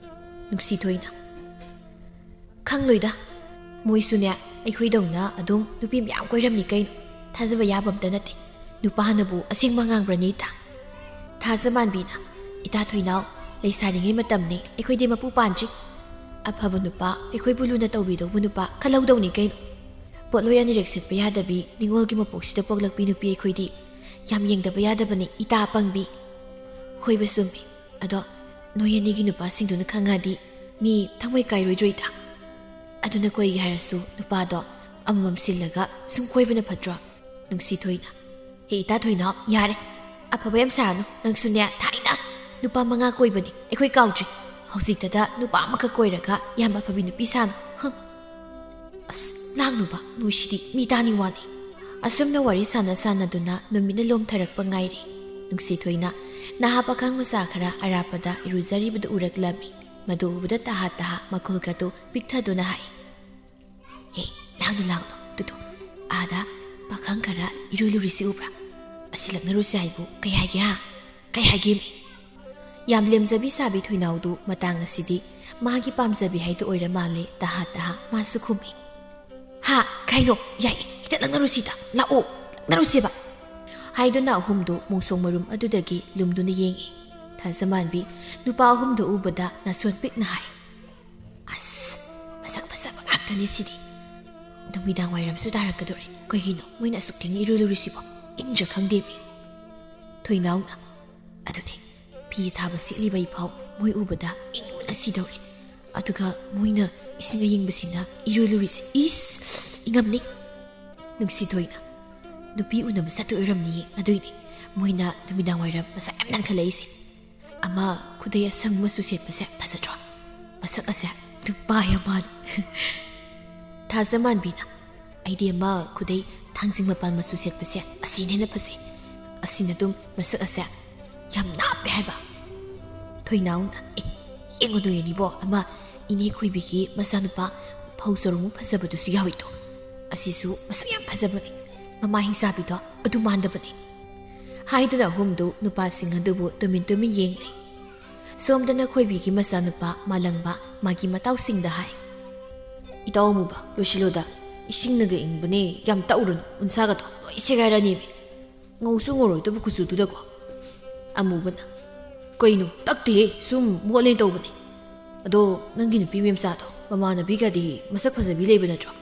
ꯅꯨꯡꯁꯤꯊꯣꯏꯅ, "ꯈꯪꯂꯣꯏꯗ꯫ ꯃꯣꯏꯁꯨꯅꯦ ꯑꯩꯈꯣꯏꯗꯧꯅ ꯑꯗꯨꯝ ꯅꯨꯄꯤ ꯃꯌꯥꯝ ꯀꯣꯏꯔꯝꯅꯤ ꯀꯩꯅꯣ꯫ ꯊꯥꯖꯕ ꯌꯥꯕ ꯑꯝꯇ ꯅꯠꯇꯦ꯫ ꯅꯨꯄꯥꯅꯕꯨ ꯑꯁꯦꯡꯕ ꯉꯥꯡꯕ꯭ꯔꯅꯤ ꯏꯇꯥ?" ꯊꯥꯖ ꯃꯥꯟꯕꯤꯅ, "ꯏꯇꯥ ꯊꯣꯏꯅꯥꯎ, ꯂꯩꯁꯥꯔꯤꯉꯩ ꯃꯇꯝꯅꯤ, ꯑꯩꯈꯣꯏꯗꯤ ꯃꯄꯨ ꯄꯥꯟꯗ꯭ꯔꯤ꯫ ꯑꯐꯕ ꯅꯨꯄꯥ, ꯑꯩꯈꯣꯏꯕꯨ ꯂꯨꯅ ꯇꯧꯕꯤꯗꯧꯕ ꯅꯨꯄꯥ ꯈꯜꯍꯧꯗꯧꯅꯤ ꯀꯩꯅꯣ꯫ ꯄꯣꯠꯂꯣꯏ ꯑꯅꯤꯔꯛ ꯁꯦꯠꯄ ꯌꯥꯗꯕꯤ, ꯅꯤꯉꯣꯜꯒꯤ ꯃꯄꯣꯛꯁꯤꯗ ꯄꯣꯛꯂꯛꯄꯤ ꯅꯨꯄꯤ ꯑꯩꯈꯣꯏꯗꯤ ꯌꯥꯝ ꯌꯦꯡꯗꯕ ꯌꯥꯗꯕꯅꯤ, ꯏꯇꯥ ꯑꯄꯪꯕꯤ꯫" "ꯍꯣꯏꯕ ꯆꯨꯝꯃꯤ꯫ ꯑꯗꯣ ꯅꯣꯏ ꯑꯅꯤꯒꯤ ꯅꯨꯄꯥꯁꯤꯡꯗꯨꯅ ꯈꯪꯉꯗꯤ ꯃꯤ ꯊꯃꯣꯏ ꯀꯥꯏꯔꯣꯏꯗ꯭ꯔꯣ ꯏꯇꯥ? ꯑꯗꯨꯅ ꯀꯣꯏꯒꯦ ꯍꯥꯏꯔꯁꯨ ꯅꯨꯄꯥꯗꯣ ꯑꯃꯃꯝ ꯁꯤꯜꯂꯒ ꯁꯨꯝ ꯀꯣꯏꯕꯅ ꯐꯠꯇ꯭ꯔꯣ?" ꯅꯨꯡꯁꯤꯊꯣꯏꯅ, "ꯍꯦ ꯏꯇꯥ ꯊꯣꯏꯅꯥꯎ, ꯌꯥꯔꯦ꯫ ꯑꯐꯕ ꯌꯥꯝ ꯁꯥꯔꯅꯨ꯫ ꯅꯪꯁꯨꯅꯦ, ꯊꯥꯏꯅ ꯅꯨꯄꯥ ꯃꯉꯥ ꯀꯣꯏꯕꯅꯤ, ꯑꯩꯈꯣꯏ ꯀꯥꯎꯗ꯭ꯔꯤ꯫ ꯍꯧꯖꯤꯛꯇꯗ ꯅꯨꯄꯥ ꯑꯃꯈꯛ ꯀꯣꯏꯔꯒ ꯌꯥꯝ ꯑꯐꯕꯤ ꯅꯨꯄꯤ ꯁꯥꯅꯨ꯫ ꯍꯨꯝ꯫ ꯑꯁ, ꯂꯥꯡꯅꯨꯕ, ꯅꯣꯏꯁꯤꯗꯤ ꯃꯤ ꯇꯥꯅꯤꯡ ꯋꯥꯅꯤ꯫" ꯑꯁꯨꯝꯅ ꯋꯥꯔꯤ ꯁꯥꯟꯅ ꯁꯥꯟꯅꯗꯨꯅ ꯅꯨꯃꯤꯠꯅ ꯂꯣꯝꯊꯔꯛꯄ ꯉꯥꯏꯔꯤ꯫ ꯅꯨꯡꯁꯤꯊꯣꯏꯅ ꯅꯍꯥ ꯄꯥꯈꯪ ꯃꯆꯥ ꯈꯔ ꯑꯔꯥꯞꯄꯗ ꯏꯔꯨꯖꯔꯤꯕꯗꯨ ꯎꯔꯛꯂꯝꯃꯤ꯫ ꯃꯗꯨ ꯎꯕꯗ ꯇꯍꯥ ꯇꯍꯥ ꯃꯈꯣꯜꯒꯗꯨ ꯄꯤꯛꯊꯗꯨꯅ ꯍꯥꯏ, "ꯍꯦ, ꯂꯥꯡꯅꯨ ꯂꯥꯡꯅꯨ, ꯇꯨꯇꯨ, ꯑꯥꯗ ꯄꯥꯈꯪ ꯈꯔ ꯏꯔꯣꯏ ꯂꯨꯔꯤꯁꯤ ꯎꯕ꯭ꯔꯥ? ꯑꯁꯤ ꯂꯛꯅꯔꯨꯁꯤ ꯍꯥꯏꯕꯨ ꯀꯩ ꯍꯥꯏꯒꯦ ꯍꯥ?" ꯀꯩ ꯍꯥꯏꯒꯦꯃꯤ? ꯌꯥꯝ ꯂꯦꯝꯖꯕꯤ ꯁꯥꯕꯤ ꯊꯣꯏꯅꯥꯎꯗꯨ ꯃꯇꯥꯡ ꯑꯁꯤꯗꯤ ꯃꯥꯒꯤ ꯄꯥꯝꯖꯕꯤ ꯍꯥꯏꯗꯨ ꯑꯣꯏꯔ ꯃꯥꯜꯂꯦ꯫ ꯇꯍꯥ ꯇꯍꯥ ꯃꯥꯁꯨ ꯈꯨꯝꯃꯤ꯫ "ꯍꯥ, ꯀꯩꯅꯣ? ꯌꯥꯏ, ꯍꯦꯛꯇ ꯂꯛꯅꯔꯨꯁꯤꯗ, ꯂꯥꯛꯑꯣ, ꯂꯛꯅꯔꯨꯁꯦꯕ!" ꯍꯥꯏꯗꯨꯅ ꯑꯍꯨꯝꯗꯨ ꯃꯣꯡꯁꯣꯡ ꯃꯔꯨꯝ ꯑꯗꯨꯗꯒꯤ ꯂꯨꯝꯗꯨꯅ ꯌꯦꯡꯉꯤ꯫ ꯊꯥꯖꯃꯥꯟꯕꯤ ꯅꯨꯄꯥ ꯑꯍꯨꯝꯗꯨ ꯎꯕꯗ ꯅꯥꯁꯣꯟ ꯄꯤꯛꯅ ꯍꯥꯏ, "ꯑꯁ, ꯃꯁꯛ ꯐꯖꯕ ꯉꯥꯛꯇꯅꯦ ꯁꯤꯗꯤ꯫ ꯅꯨꯃꯤꯗꯥꯡ ꯋꯥꯏꯔꯝꯁꯨ ꯇꯥꯔꯛꯀꯗꯧꯔꯦ꯫ ꯀꯩꯒꯤꯅꯣ ꯃꯣꯏꯅ ꯑꯁꯨꯛ ꯊꯦꯡꯅ ꯏꯔꯨ ꯂꯨꯔꯤꯁꯤꯕꯣ? ꯏꯪꯗ꯭ꯔꯥ ꯈꯪꯗꯦꯃꯤ?" ꯊꯣꯏꯅꯥꯎꯅ, "ꯑꯗꯨꯅꯦ, ꯐꯤ ꯊꯥꯕ ꯁꯦꯠꯂꯤꯕ ꯑꯩꯐꯥꯎ ꯃꯣꯏ ꯎꯕꯗ ꯏꯪꯕꯅ ꯁꯤꯗꯧꯔꯦ꯫ ꯑꯗꯨꯒ ꯃꯣꯏꯅ ꯏꯁꯤꯡ ꯑꯌꯤꯡꯕꯁꯤꯅ ꯏꯔꯨ ꯂꯨꯔꯤꯁꯦ, ꯏꯁ, ꯏꯪꯉꯝꯅꯤ꯫ ꯅꯨꯡꯁꯤꯊꯣꯏꯅ, ꯅꯨꯄꯤ ꯎꯅꯕ ꯆꯠꯇꯣꯏ ꯑꯣꯏꯔꯝꯅꯤꯌꯦ, ꯑꯗꯨꯏꯅꯦ ꯃꯣꯏꯅ ꯅꯨꯃꯤꯗꯥꯡ ꯋꯥꯏꯔꯝ ꯃꯁꯥ ꯌꯥꯝ ꯅꯥꯟꯈꯠꯂꯛꯏꯁꯦ꯫ ꯑꯃ ꯈꯨꯗꯩ ꯑꯁꯪ ꯃꯆꯨ ꯁꯦꯠꯄꯁꯦ ꯐꯖꯗ꯭ꯔꯣ? ꯃꯁꯛ ꯑꯁꯦ ꯅꯨꯄꯥ ꯌꯥꯝ ꯃꯥꯜꯂꯤ꯫" ꯊꯥꯖꯃꯥꯟꯕꯤꯅ, "ꯑꯩꯗꯤ ꯑꯃ ꯈꯨꯗꯩ ꯊꯥꯡꯖꯤꯡ ꯃꯄꯥꯟ ꯃꯆꯨ ꯁꯦꯠꯄꯁꯦ ꯑꯁꯤꯅ ꯍꯦꯟꯅ ꯐꯖꯩ꯫ ꯑꯁꯤꯅ ꯑꯗꯨꯝ ꯃꯁꯛ ꯑꯁꯦ ꯌꯥꯝ ꯅꯥꯞꯄꯦ ꯍꯥꯏꯕ꯫" ꯊꯣꯏꯅꯥꯎꯅ, "ꯑꯦ, ꯌꯦꯡꯉꯨ ꯅꯣꯏ ꯑꯅꯤꯕꯣ, ꯑꯃ ꯏꯅꯦ ꯈꯣꯏꯕꯤꯒꯤ ꯃꯆꯥꯅꯨꯄꯥ ꯐꯧ ꯆꯔꯣꯡꯃꯨꯛ ꯐꯖꯕꯗꯨꯁꯨ ꯌꯥꯎꯏꯗꯣ꯫ ꯑꯁꯤꯁꯨ ꯃꯁꯛ ꯌꯥꯝ ꯐꯖꯕꯅꯦ꯫ ꯃꯃꯥ ꯍꯤꯡꯆꯥꯕꯤꯗꯣ ꯑꯗꯨ ꯃꯥꯟꯗꯕꯅꯦ꯫" ꯍꯥꯏꯗꯨꯅ ꯑꯍꯨꯝꯗꯨ ꯅꯨꯄꯥꯁꯤꯡ ꯑꯗꯨꯕꯨ ꯇꯨꯃꯤꯟ ꯇꯨꯃꯤꯟ ꯌꯦꯡꯂꯤ꯫ ꯁꯣꯝꯗꯅ ꯈꯣꯏꯕꯤꯒꯤ ꯃꯆꯥꯅꯨꯄꯥ ꯃꯥꯂꯪꯕ ꯃꯥꯒꯤ ꯃꯇꯥꯎꯁꯤꯡꯗ ꯍꯥꯏ, "ꯏꯇꯥꯎ ꯑꯃꯨꯕ, ꯂꯣꯏꯁꯤꯜꯂꯣꯗ꯫ ꯏꯁꯤꯡꯅꯒ ꯏꯪꯕꯅꯦ, ꯌꯥꯝ ꯇꯛꯎꯔꯅꯨ, ꯎꯟꯁꯥꯒꯗꯣ ꯂꯣꯏ ꯁꯦꯒꯥꯏꯔꯅꯤꯃꯤ꯫ ꯉꯧꯁꯨ ꯉꯧꯔꯣꯏꯗꯕ ꯀꯨꯆꯨꯗꯨꯗꯀꯣ꯫" ꯑꯃꯨꯕꯅ, "ꯀꯩꯅꯣ, ꯇꯛꯇꯦꯍꯦ, ꯁꯨꯝ ꯃꯣꯠꯂꯦꯅ ꯇꯧꯕꯅꯦ꯫ ꯑꯗꯣ ꯅꯪꯒꯤ ꯅꯨꯄꯤ ꯃꯦꯝꯆꯥꯗꯣ, ꯃꯃꯥꯟꯅꯕꯤꯒꯗꯤ ꯃꯁꯛ ꯐꯖꯕꯤ ꯂꯩꯕ ꯅꯠꯇ꯭ꯔꯣ?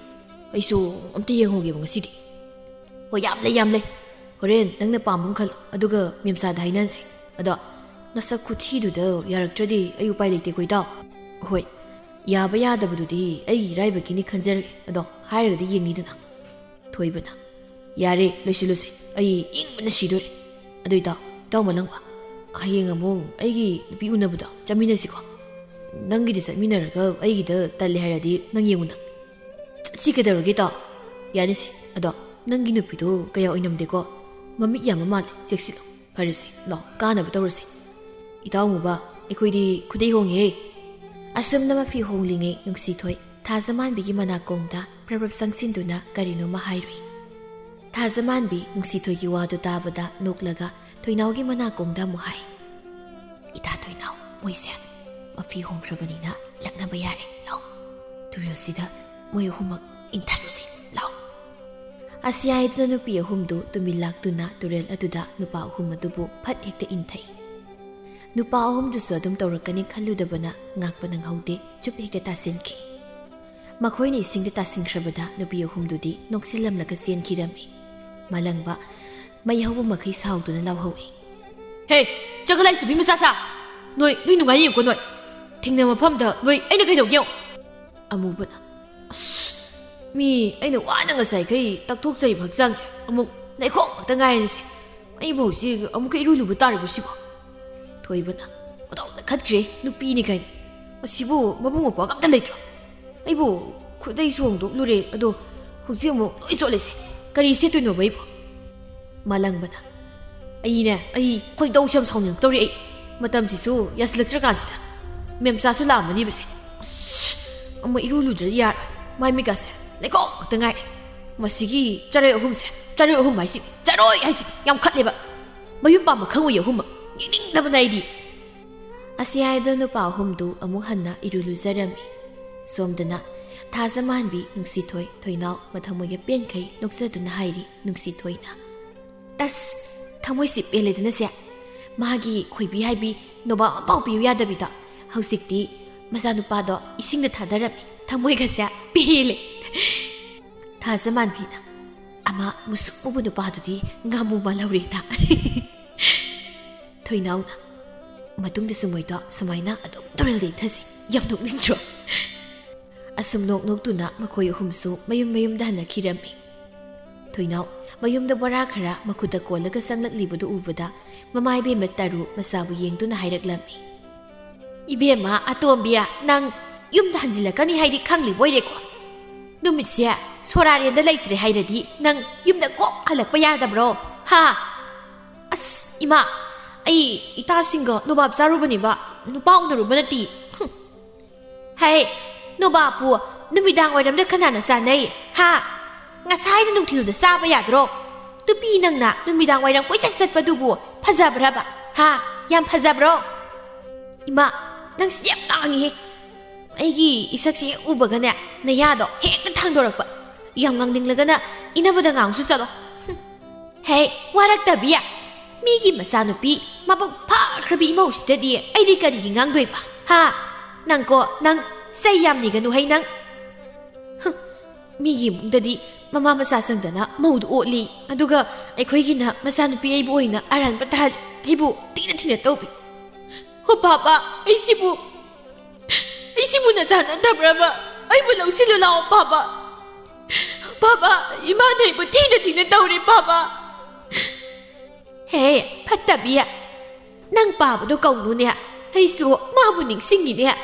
ꯑꯩꯁꯨ ꯑꯝꯇ ꯌꯦꯡꯍꯧꯒꯦꯕ ꯉꯁꯤꯗꯤ꯫" "ꯍꯣꯏ, ꯌꯥꯝ ꯂꯩ, ꯌꯥꯝ ꯂꯩ꯫ ꯍꯣꯔꯦꯟ ꯅꯪꯅ ꯄꯥꯝꯕ ꯑꯃ ꯈꯜꯂꯣ, ꯑꯗꯨꯒ ꯃꯦꯝꯆꯥꯗ ꯍꯥꯏꯅꯁꯦ꯫ ꯑꯗꯣ ꯅꯁꯛ ꯈꯨꯊꯤꯗꯨꯗ ꯌꯥꯔꯛꯇ꯭ꯔꯗꯤ ꯑꯩ ꯎꯄꯥꯏ ꯂꯩꯇꯦꯀꯣ ꯏꯇꯥꯎ꯫ ꯍꯣꯏ, ꯌꯥꯕ ꯌꯥꯗꯕꯗꯨꯗꯤ ꯑꯩꯒꯤ ꯏꯔꯥꯏꯕꯛꯀꯤꯅꯤ ꯈꯟꯖꯔꯒꯦ꯫ ꯑꯗꯣ ꯍꯥꯏꯔꯒꯗꯤ ꯌꯦꯡꯅꯤꯗꯅ꯫" ꯊꯣꯏꯕꯅ, "ꯌꯥꯔꯦ, ꯂꯣꯏꯁꯤꯜꯂꯨꯁꯦ꯫ ꯑꯩ ꯏꯪꯕꯅ ꯁꯤꯗꯣꯔꯦ꯫ ꯑꯗꯨ ꯏꯇꯥꯎ, ꯏꯇꯥꯎ ꯃꯂꯪꯕ, ꯍꯌꯦꯡ ꯑꯃꯨꯛ ꯑꯩꯒꯤ ꯅꯨꯄꯤ ꯎꯅꯕꯗꯣ ꯆꯠꯃꯤꯟꯅꯁꯤꯀꯣ꯫ ꯅꯪꯒꯤꯗꯤ ꯆꯠꯃꯤꯟꯅꯔꯒ ꯑꯩꯒꯤꯗ ꯇꯜꯂꯦ ꯍꯥꯏꯔꯗꯤ ꯅꯪ ꯌꯦꯡꯉꯨ ꯅꯪ꯫ ꯆꯠꯁꯤ ꯀꯩꯗꯧꯔꯒꯦ ꯏꯇꯥꯎ? ꯌꯥꯅꯤꯁꯦ꯫ ꯑꯗꯣ ꯅꯪꯒꯤ ꯅꯨꯄꯤꯗꯣ ꯀꯌꯥ ꯑꯣꯏꯅꯝꯗꯦꯀꯣ꯫ ꯃꯃꯤꯠ ꯌꯥꯝꯕ ꯃꯥꯜꯂꯦ꯫ ꯆꯦꯛꯁꯤꯜꯂꯣ꯫ ꯐꯔꯦꯁꯦ, ꯂꯥꯛꯑꯣ, ꯀꯥꯅꯕ ꯇꯧꯔꯁꯤ꯫ ꯏꯇꯥꯎ ꯑꯃꯨꯕ, ꯑꯩꯈꯣꯏꯗꯤ ꯈꯨꯗꯩ ꯍꯣꯡꯉꯦꯍꯦ꯫" ꯑꯁꯨꯝꯅ ꯃꯐꯤ ꯍꯣꯡꯂꯤꯉꯩ ꯅꯨꯡꯁꯤꯊꯣꯏ ꯊꯥꯖꯃꯥꯟꯕꯤꯒꯤ ꯃꯅꯥꯀꯣꯡꯗ ꯄ꯭ꯔꯞ ꯄ꯭ꯔꯞ ꯆꯪꯁꯤꯟꯗꯨꯅ ꯀꯔꯤꯅꯣꯃ ꯍꯥꯏꯔꯨꯏ꯫ ꯊꯥꯖꯃꯥꯟꯕꯤ ꯅꯨꯡꯁꯤꯊꯣꯏꯒꯤ ꯋꯥꯗꯨ ꯇꯥꯕꯗ ꯅꯣꯛꯂꯒ ꯊꯣꯏꯅꯥꯎꯒꯤ ꯃꯅꯥꯀꯣꯡꯗ ꯑꯃꯨꯛ ꯍꯥꯏ, "ꯏꯇꯥ ꯊꯣꯏꯅꯥꯎ, ꯃꯣꯏꯁꯦ ꯃꯐꯤ ꯍꯣꯡꯈ꯭ꯔꯕꯅꯤꯅ ꯂꯛꯅꯕ ꯌꯥꯔꯦ, ꯂꯥꯎ꯫ ꯇꯨꯔꯦꯜꯁꯤꯗ ꯃꯣꯏ ꯑꯍꯨꯝꯃꯛ ꯏꯟꯊꯔꯨꯁꯤ, ꯂꯥꯎ"꯫ ꯑꯁꯤ ꯍꯥꯏꯗꯨꯅ ꯅꯨꯄꯤ ꯑꯍꯨꯝꯗꯨ ꯇꯨꯃꯤꯟ ꯂꯥꯛꯇꯨꯅ ꯇꯨꯔꯦꯜ ꯑꯗꯨꯗ ꯅꯨꯄꯥ ꯑꯍꯨꯝ ꯑꯗꯨꯕꯨ ꯐꯠ ꯍꯦꯛꯇ ꯏꯟꯊꯩ꯫ ꯅꯨꯄꯥ ꯑꯍꯨꯝꯗꯨꯁꯨ ꯑꯗꯨꯝ ꯇꯧꯔꯛꯀꯅꯤ ꯈꯜꯂꯨꯗꯕꯅ ꯉꯥꯛꯄ ꯅꯪꯍꯧꯗꯦ, ꯆꯨꯞ ꯍꯦꯛꯇ ꯇꯥꯁꯤꯟꯈꯤ꯫ ꯃꯈꯣꯏꯅ ꯏꯁꯤꯡꯗ ꯇꯥꯁꯤꯟꯈ꯭ꯔꯕꯗ ꯅꯨꯄꯤ ꯑꯍꯨꯝꯗꯨꯗꯤ ꯅꯣꯛꯁꯤꯜꯂꯝꯂꯒ ꯆꯦꯟꯈꯤꯔꯝꯃꯤ꯫ ꯃꯥꯂꯪꯕ ꯃꯩ ꯍꯧꯕ ꯃꯈꯩ ꯁꯥꯎꯗꯨꯅ ꯂꯥꯎꯍꯧꯏ, "ꯍꯦ, ꯆꯒ ꯂꯥꯏꯁꯨꯕꯤ ꯃꯆꯥꯁꯥ! ꯅꯣꯏ, ꯅꯣꯏ ꯅꯨꯡꯉꯥꯏ ꯌꯦꯡꯉꯨꯀꯣ ꯅꯣꯏ! ꯊꯦꯡꯅ ꯃꯐꯝꯗ ꯅꯣꯏ ꯑꯩꯅ ꯀꯩꯗꯧꯒꯦ ꯌꯦꯡꯉꯨ!" ꯑꯃꯨꯕꯅ, "ꯑꯁ, ꯃꯤ ꯑꯩꯅ ꯋꯥꯅ ꯉꯁꯥꯏꯈꯩ ꯇꯛꯊꯣꯛꯆꯔꯤꯕ ꯍꯛꯆꯥꯡꯁꯦ ꯑꯃꯨꯛ ꯂꯩꯈꯣꯝ ꯉꯥꯛꯇ ꯉꯥꯏꯔꯦꯅꯦꯁꯦ꯫ ꯑꯩꯕꯨ ꯍꯧꯖꯤꯛ ꯑꯃꯨꯛꯀ ꯏꯔꯨ ꯂꯨꯕ ꯇꯥꯔꯤꯕ ꯁꯤꯕꯣ?" ꯊꯣꯏꯕꯅ, "ꯑꯣꯟꯊꯣꯛꯅ ꯈꯠꯈ꯭ꯔꯦ ꯅꯨꯄꯤꯅꯤ ꯀꯥꯏꯅ꯫ ꯑꯁꯤꯕꯨ ꯃꯕꯨꯡ ꯃꯧꯄ꯭ꯋꯥꯒ ꯑꯝꯇ ꯂꯩꯇ꯭ꯔꯣ? ꯑꯩꯕꯨ ꯈꯨꯗꯩꯁꯨ ꯍꯣꯡꯗꯣꯛꯂꯨꯔꯦ, ꯑꯗꯣ ꯍꯧꯖꯤꯛ ꯑꯃꯨꯛ ꯂꯣꯏ ꯆꯣꯠꯂꯦꯁꯦ꯫ ꯀꯔꯤ ꯁꯦꯠꯇꯣꯏꯅꯣꯕ ꯑꯩꯕꯨ?" ꯃꯥꯂꯪꯕꯅ, "ꯑꯩꯅꯦ, ꯑꯩ ꯈꯣꯏꯗꯧꯁꯦ ꯌꯥꯝ ꯁꯥꯎꯅꯤꯡꯉꯛꯇꯧꯔꯦ ꯑꯩ꯫ ꯃꯇꯝꯁꯤꯁꯨ ꯌꯥꯁꯤꯜꯂꯛꯇ꯭ꯔꯀꯥꯟꯁꯤꯗ꯫ ꯃꯦꯝꯆꯥꯁꯨ ꯂꯥꯛꯑꯝꯃꯅꯤꯕꯁꯦ꯫ ꯑꯁ, ꯑꯃꯨꯛ ꯏꯔꯨ ꯂꯨꯗ꯭ꯔꯗꯤ ꯌꯥꯔꯣꯏ꯫ ꯃꯥꯏ ꯃꯤꯠꯀꯥꯁꯦ ꯂꯩꯈꯣꯝ ꯉꯥꯛꯇ ꯉꯥꯏꯔꯦ꯫ ꯃꯁꯤꯒꯤ ꯆꯔꯣꯏ ꯑꯍꯨꯝꯁꯦ, ꯆꯔꯣꯏ ꯑꯍꯨꯝ ꯍꯥꯏꯁꯤ, ꯆꯔꯣꯏ ꯍꯥꯏꯁꯤ ꯌꯥꯝ ꯈꯠꯂꯦꯕ꯫ ꯃꯌꯨꯝ ꯄꯥꯟꯕ ꯈꯪꯉꯣꯏ ꯑꯍꯨꯝꯃꯛ꯫ ꯌꯦꯡꯅꯤꯡꯗꯕꯅ ꯑꯩꯗꯤ"꯫ ꯑꯁꯤ ꯍꯥꯏꯗꯨꯅ ꯅꯨꯄꯥ ꯑꯍꯨꯝꯗꯨ ꯑꯃꯨꯛ ꯍꯟꯅ ꯏꯔꯨ ꯂꯨꯖꯔꯝꯃꯤ꯫ ꯁꯣꯝꯗꯅ ꯊꯥꯖꯃꯥꯟꯕꯤ, ꯅꯨꯡꯁꯤꯊꯣꯏ, ꯊꯣꯏꯅꯥꯎ ꯃꯊꯃꯣꯏꯒ ꯄꯦꯟꯈꯩ ꯅꯣꯛꯆꯗꯨꯅ ꯍꯥꯏꯔꯤ ꯅꯨꯡꯁꯤꯊꯣꯏꯅ, "ꯑꯁ, ꯊꯃꯣꯏꯁꯤ ꯄꯦꯜꯂꯦꯗꯅꯁꯦ꯫ ꯃꯥꯒꯤ ꯈꯣꯏꯕꯤ ꯍꯥꯏꯕꯤ ꯅꯣꯕꯥꯞ ꯑꯃꯐꯥꯎ ꯄꯤꯌꯨ ꯌꯥꯗꯕꯤꯗꯣ ꯍꯧꯖꯤꯛꯇꯤ ꯃꯆꯥꯅꯨꯄꯥꯗꯣ ꯏꯁꯤꯡꯗ ꯊꯥꯗꯔꯝꯃꯤ꯫ ꯊꯃꯣꯏꯒꯁꯦ ꯄꯦꯜꯂꯦ"꯫ ꯊꯥꯖꯃꯥꯟꯕꯤꯅ, "ꯑꯃ ꯃꯨꯁꯨꯛ ꯃꯨꯕ ꯅꯨꯄꯥꯗꯨꯗꯤ ꯉꯥꯃꯨ ꯃꯥꯜꯍꯧꯔꯦꯗ"꯫ ꯊꯣꯏꯅꯥꯎꯅ, "ꯃꯇꯨꯡꯗꯁꯨ ꯃꯣꯏꯗꯣ ꯁꯨꯃꯥꯏꯅ ꯑꯗꯨꯝ ꯇꯨꯔꯦꯜꯗ ꯏꯟꯊꯁꯤ꯫ ꯌꯥꯝ ꯅꯣꯛꯅꯤꯡꯗ꯭ꯔꯣ?" ꯑꯁꯨꯝ ꯅꯣꯛ ꯅꯣꯛꯇꯨꯅ ꯃꯈꯣꯏ ꯑꯍꯨꯝꯁꯨ ꯃꯌꯨꯝ ꯃꯌꯨꯝꯗ ꯍꯟꯅꯈꯤꯔꯝꯃꯤ꯫ ꯊꯣꯏꯅꯥꯎ ꯃꯌꯨꯝꯗ ꯕꯣꯔꯥ ꯈꯔ ꯃꯈꯨꯠꯇ ꯀꯣꯜꯂꯒ ꯆꯪꯂꯛꯂꯤꯕꯗꯨ ꯎꯕꯗ ꯃꯃꯥ ꯏꯕꯦꯝꯃ ꯇꯔꯨ ꯃꯆꯥꯕꯨ ꯌꯦꯡꯗꯨꯅ ꯍꯥꯏꯔꯛꯂꯝꯃꯤ, "ꯏꯕꯦꯝꯃ ꯑꯇꯣꯝꯕꯤ, ꯅꯪ ꯌꯨꯝꯗ ꯍꯟꯖꯤꯜꯂꯛꯀꯅꯤ ꯍꯥꯏꯗꯤ ꯈꯪꯂꯤꯕ ꯑꯣꯏꯔꯦꯀꯣ? ꯅꯨꯃꯤꯠꯁꯦ ꯁꯣꯔꯥꯔꯦꯟꯗ ꯂꯩꯇ꯭ꯔꯦ ꯍꯥꯏꯔꯗꯤ ꯅꯪ ꯌꯨꯝꯗ ꯀꯣꯛ ꯍꯜꯂꯛꯄ ꯌꯥꯗꯕ꯭ꯔꯣ? ꯍꯥ? ꯑꯁ, ꯏꯃꯥ, ꯑꯩ ꯏꯇꯥꯁꯤꯡꯒ ꯅꯣꯕꯥꯞ ꯆꯥꯔꯨꯕꯅꯦꯕ, ꯅꯨꯄꯥ ꯎꯅꯔꯨꯕ ꯅꯠꯇꯦ꯫ ꯍꯨꯝ꯫ ꯍꯩ, ꯅꯣꯕꯥꯞꯄꯨ ꯅꯨꯃꯤꯗꯥꯡ ꯋꯥꯏꯔꯝꯗ ꯀꯅꯥꯅ ꯆꯥꯅꯩ? ꯍꯥ? ꯉꯁꯥꯏꯅ ꯅꯨꯡꯊꯤꯜꯗ ꯆꯥꯕ ꯌꯥꯗ꯭ꯔꯣ? ꯅꯨꯄꯤ ꯅꯪꯅ ꯅꯨꯃꯤꯗꯥꯡ ꯋꯥꯏꯔꯝ ꯀꯣꯏꯆꯠ ꯆꯠꯄꯗꯨꯕꯨ ꯐꯖꯕ꯭ꯔꯕ? ꯍꯥ? ꯌꯥꯝ ꯐꯖꯕ꯭ꯔꯣ? ꯏꯃꯥ, ꯅꯪꯁꯤ ꯌꯥꯝ ꯂꯥꯡꯉꯤꯍꯦ꯫ ꯑꯩꯒꯤ ꯏꯁꯛꯁꯦ ꯍꯦꯛ ꯎꯕꯒꯅꯦ, ꯅꯌꯥꯗꯣ ꯍꯦꯛꯇ ꯊꯥꯡꯗꯣꯔꯛꯄ꯫ ꯌꯥꯝ ꯉꯥꯡꯅꯤꯡꯂꯒꯅ ꯏꯅꯕꯗ ꯉꯥꯡꯁꯨ ꯆꯠꯂꯣ꯫ ꯍꯨꯝ꯫ ꯍꯦ, ꯋꯥꯔꯛꯇꯕꯤ꯫ ꯃꯤꯒꯤ ꯃꯆꯥꯅꯨꯄꯤ ꯃꯕꯨꯛ ꯐꯈ꯭ꯔꯕꯤ ꯏꯃꯧꯁꯤꯗꯗꯤ ꯑꯩꯗꯤ ꯀꯔꯤꯒꯤ ꯉꯥꯡꯗꯣꯏꯕ? ꯍꯥ? ꯅꯪꯀꯣ, ꯅꯪ ꯆꯩ ꯌꯥꯝ ꯅꯤꯒꯅꯨ ꯍꯩ ꯅꯪ꯫ ꯍꯨꯝ꯫ ꯃꯤꯒꯤ ꯏꯃꯨꯡꯗꯗꯤ ꯃꯃꯥ ꯃꯆꯥ ꯆꯪꯗꯅ ꯃꯧꯗꯨ ꯑꯣꯠꯂꯤ, ꯑꯗꯨꯒ ꯑꯩꯈꯣꯏꯒꯤꯅ ꯃꯆꯥꯅꯨꯄꯤ ꯑꯩꯕꯨ ꯑꯣꯏꯅ ꯑꯔꯥꯟꯕ ꯇꯥꯍꯜꯂꯤ, ꯑꯩꯕꯨ ꯊꯤꯅ ꯊꯤꯅ ꯇꯧꯕꯤ꯫ ꯍꯣ ꯄꯥꯄꯥ, ꯑꯩꯁꯤꯕꯨ, ꯑꯩꯁꯤꯕꯨ ꯅꯆꯥ ꯅꯠꯇꯕ꯭ꯔꯕ? ꯑꯩꯕꯨ ꯂꯧꯁꯤꯜꯂꯨ ꯂꯥꯛꯑꯣ ꯄꯥꯄꯥ꯫ ꯄꯥꯄꯥ, ꯏꯃꯥꯅ ꯑꯩꯕꯨ ꯊꯤꯅ ꯊꯤꯅ ꯇꯧꯔꯤ ꯄꯥꯄꯥ꯫ ꯍꯦ, ꯐꯠꯇꯕꯤ꯫ ꯅꯪ ꯄꯥꯕꯗꯣ ꯀꯧꯅꯨꯅꯦ꯫ ꯑꯩꯁꯨ ꯃꯥꯕꯨ ꯅꯤꯡꯁꯤꯡꯉꯤꯅꯦ꯫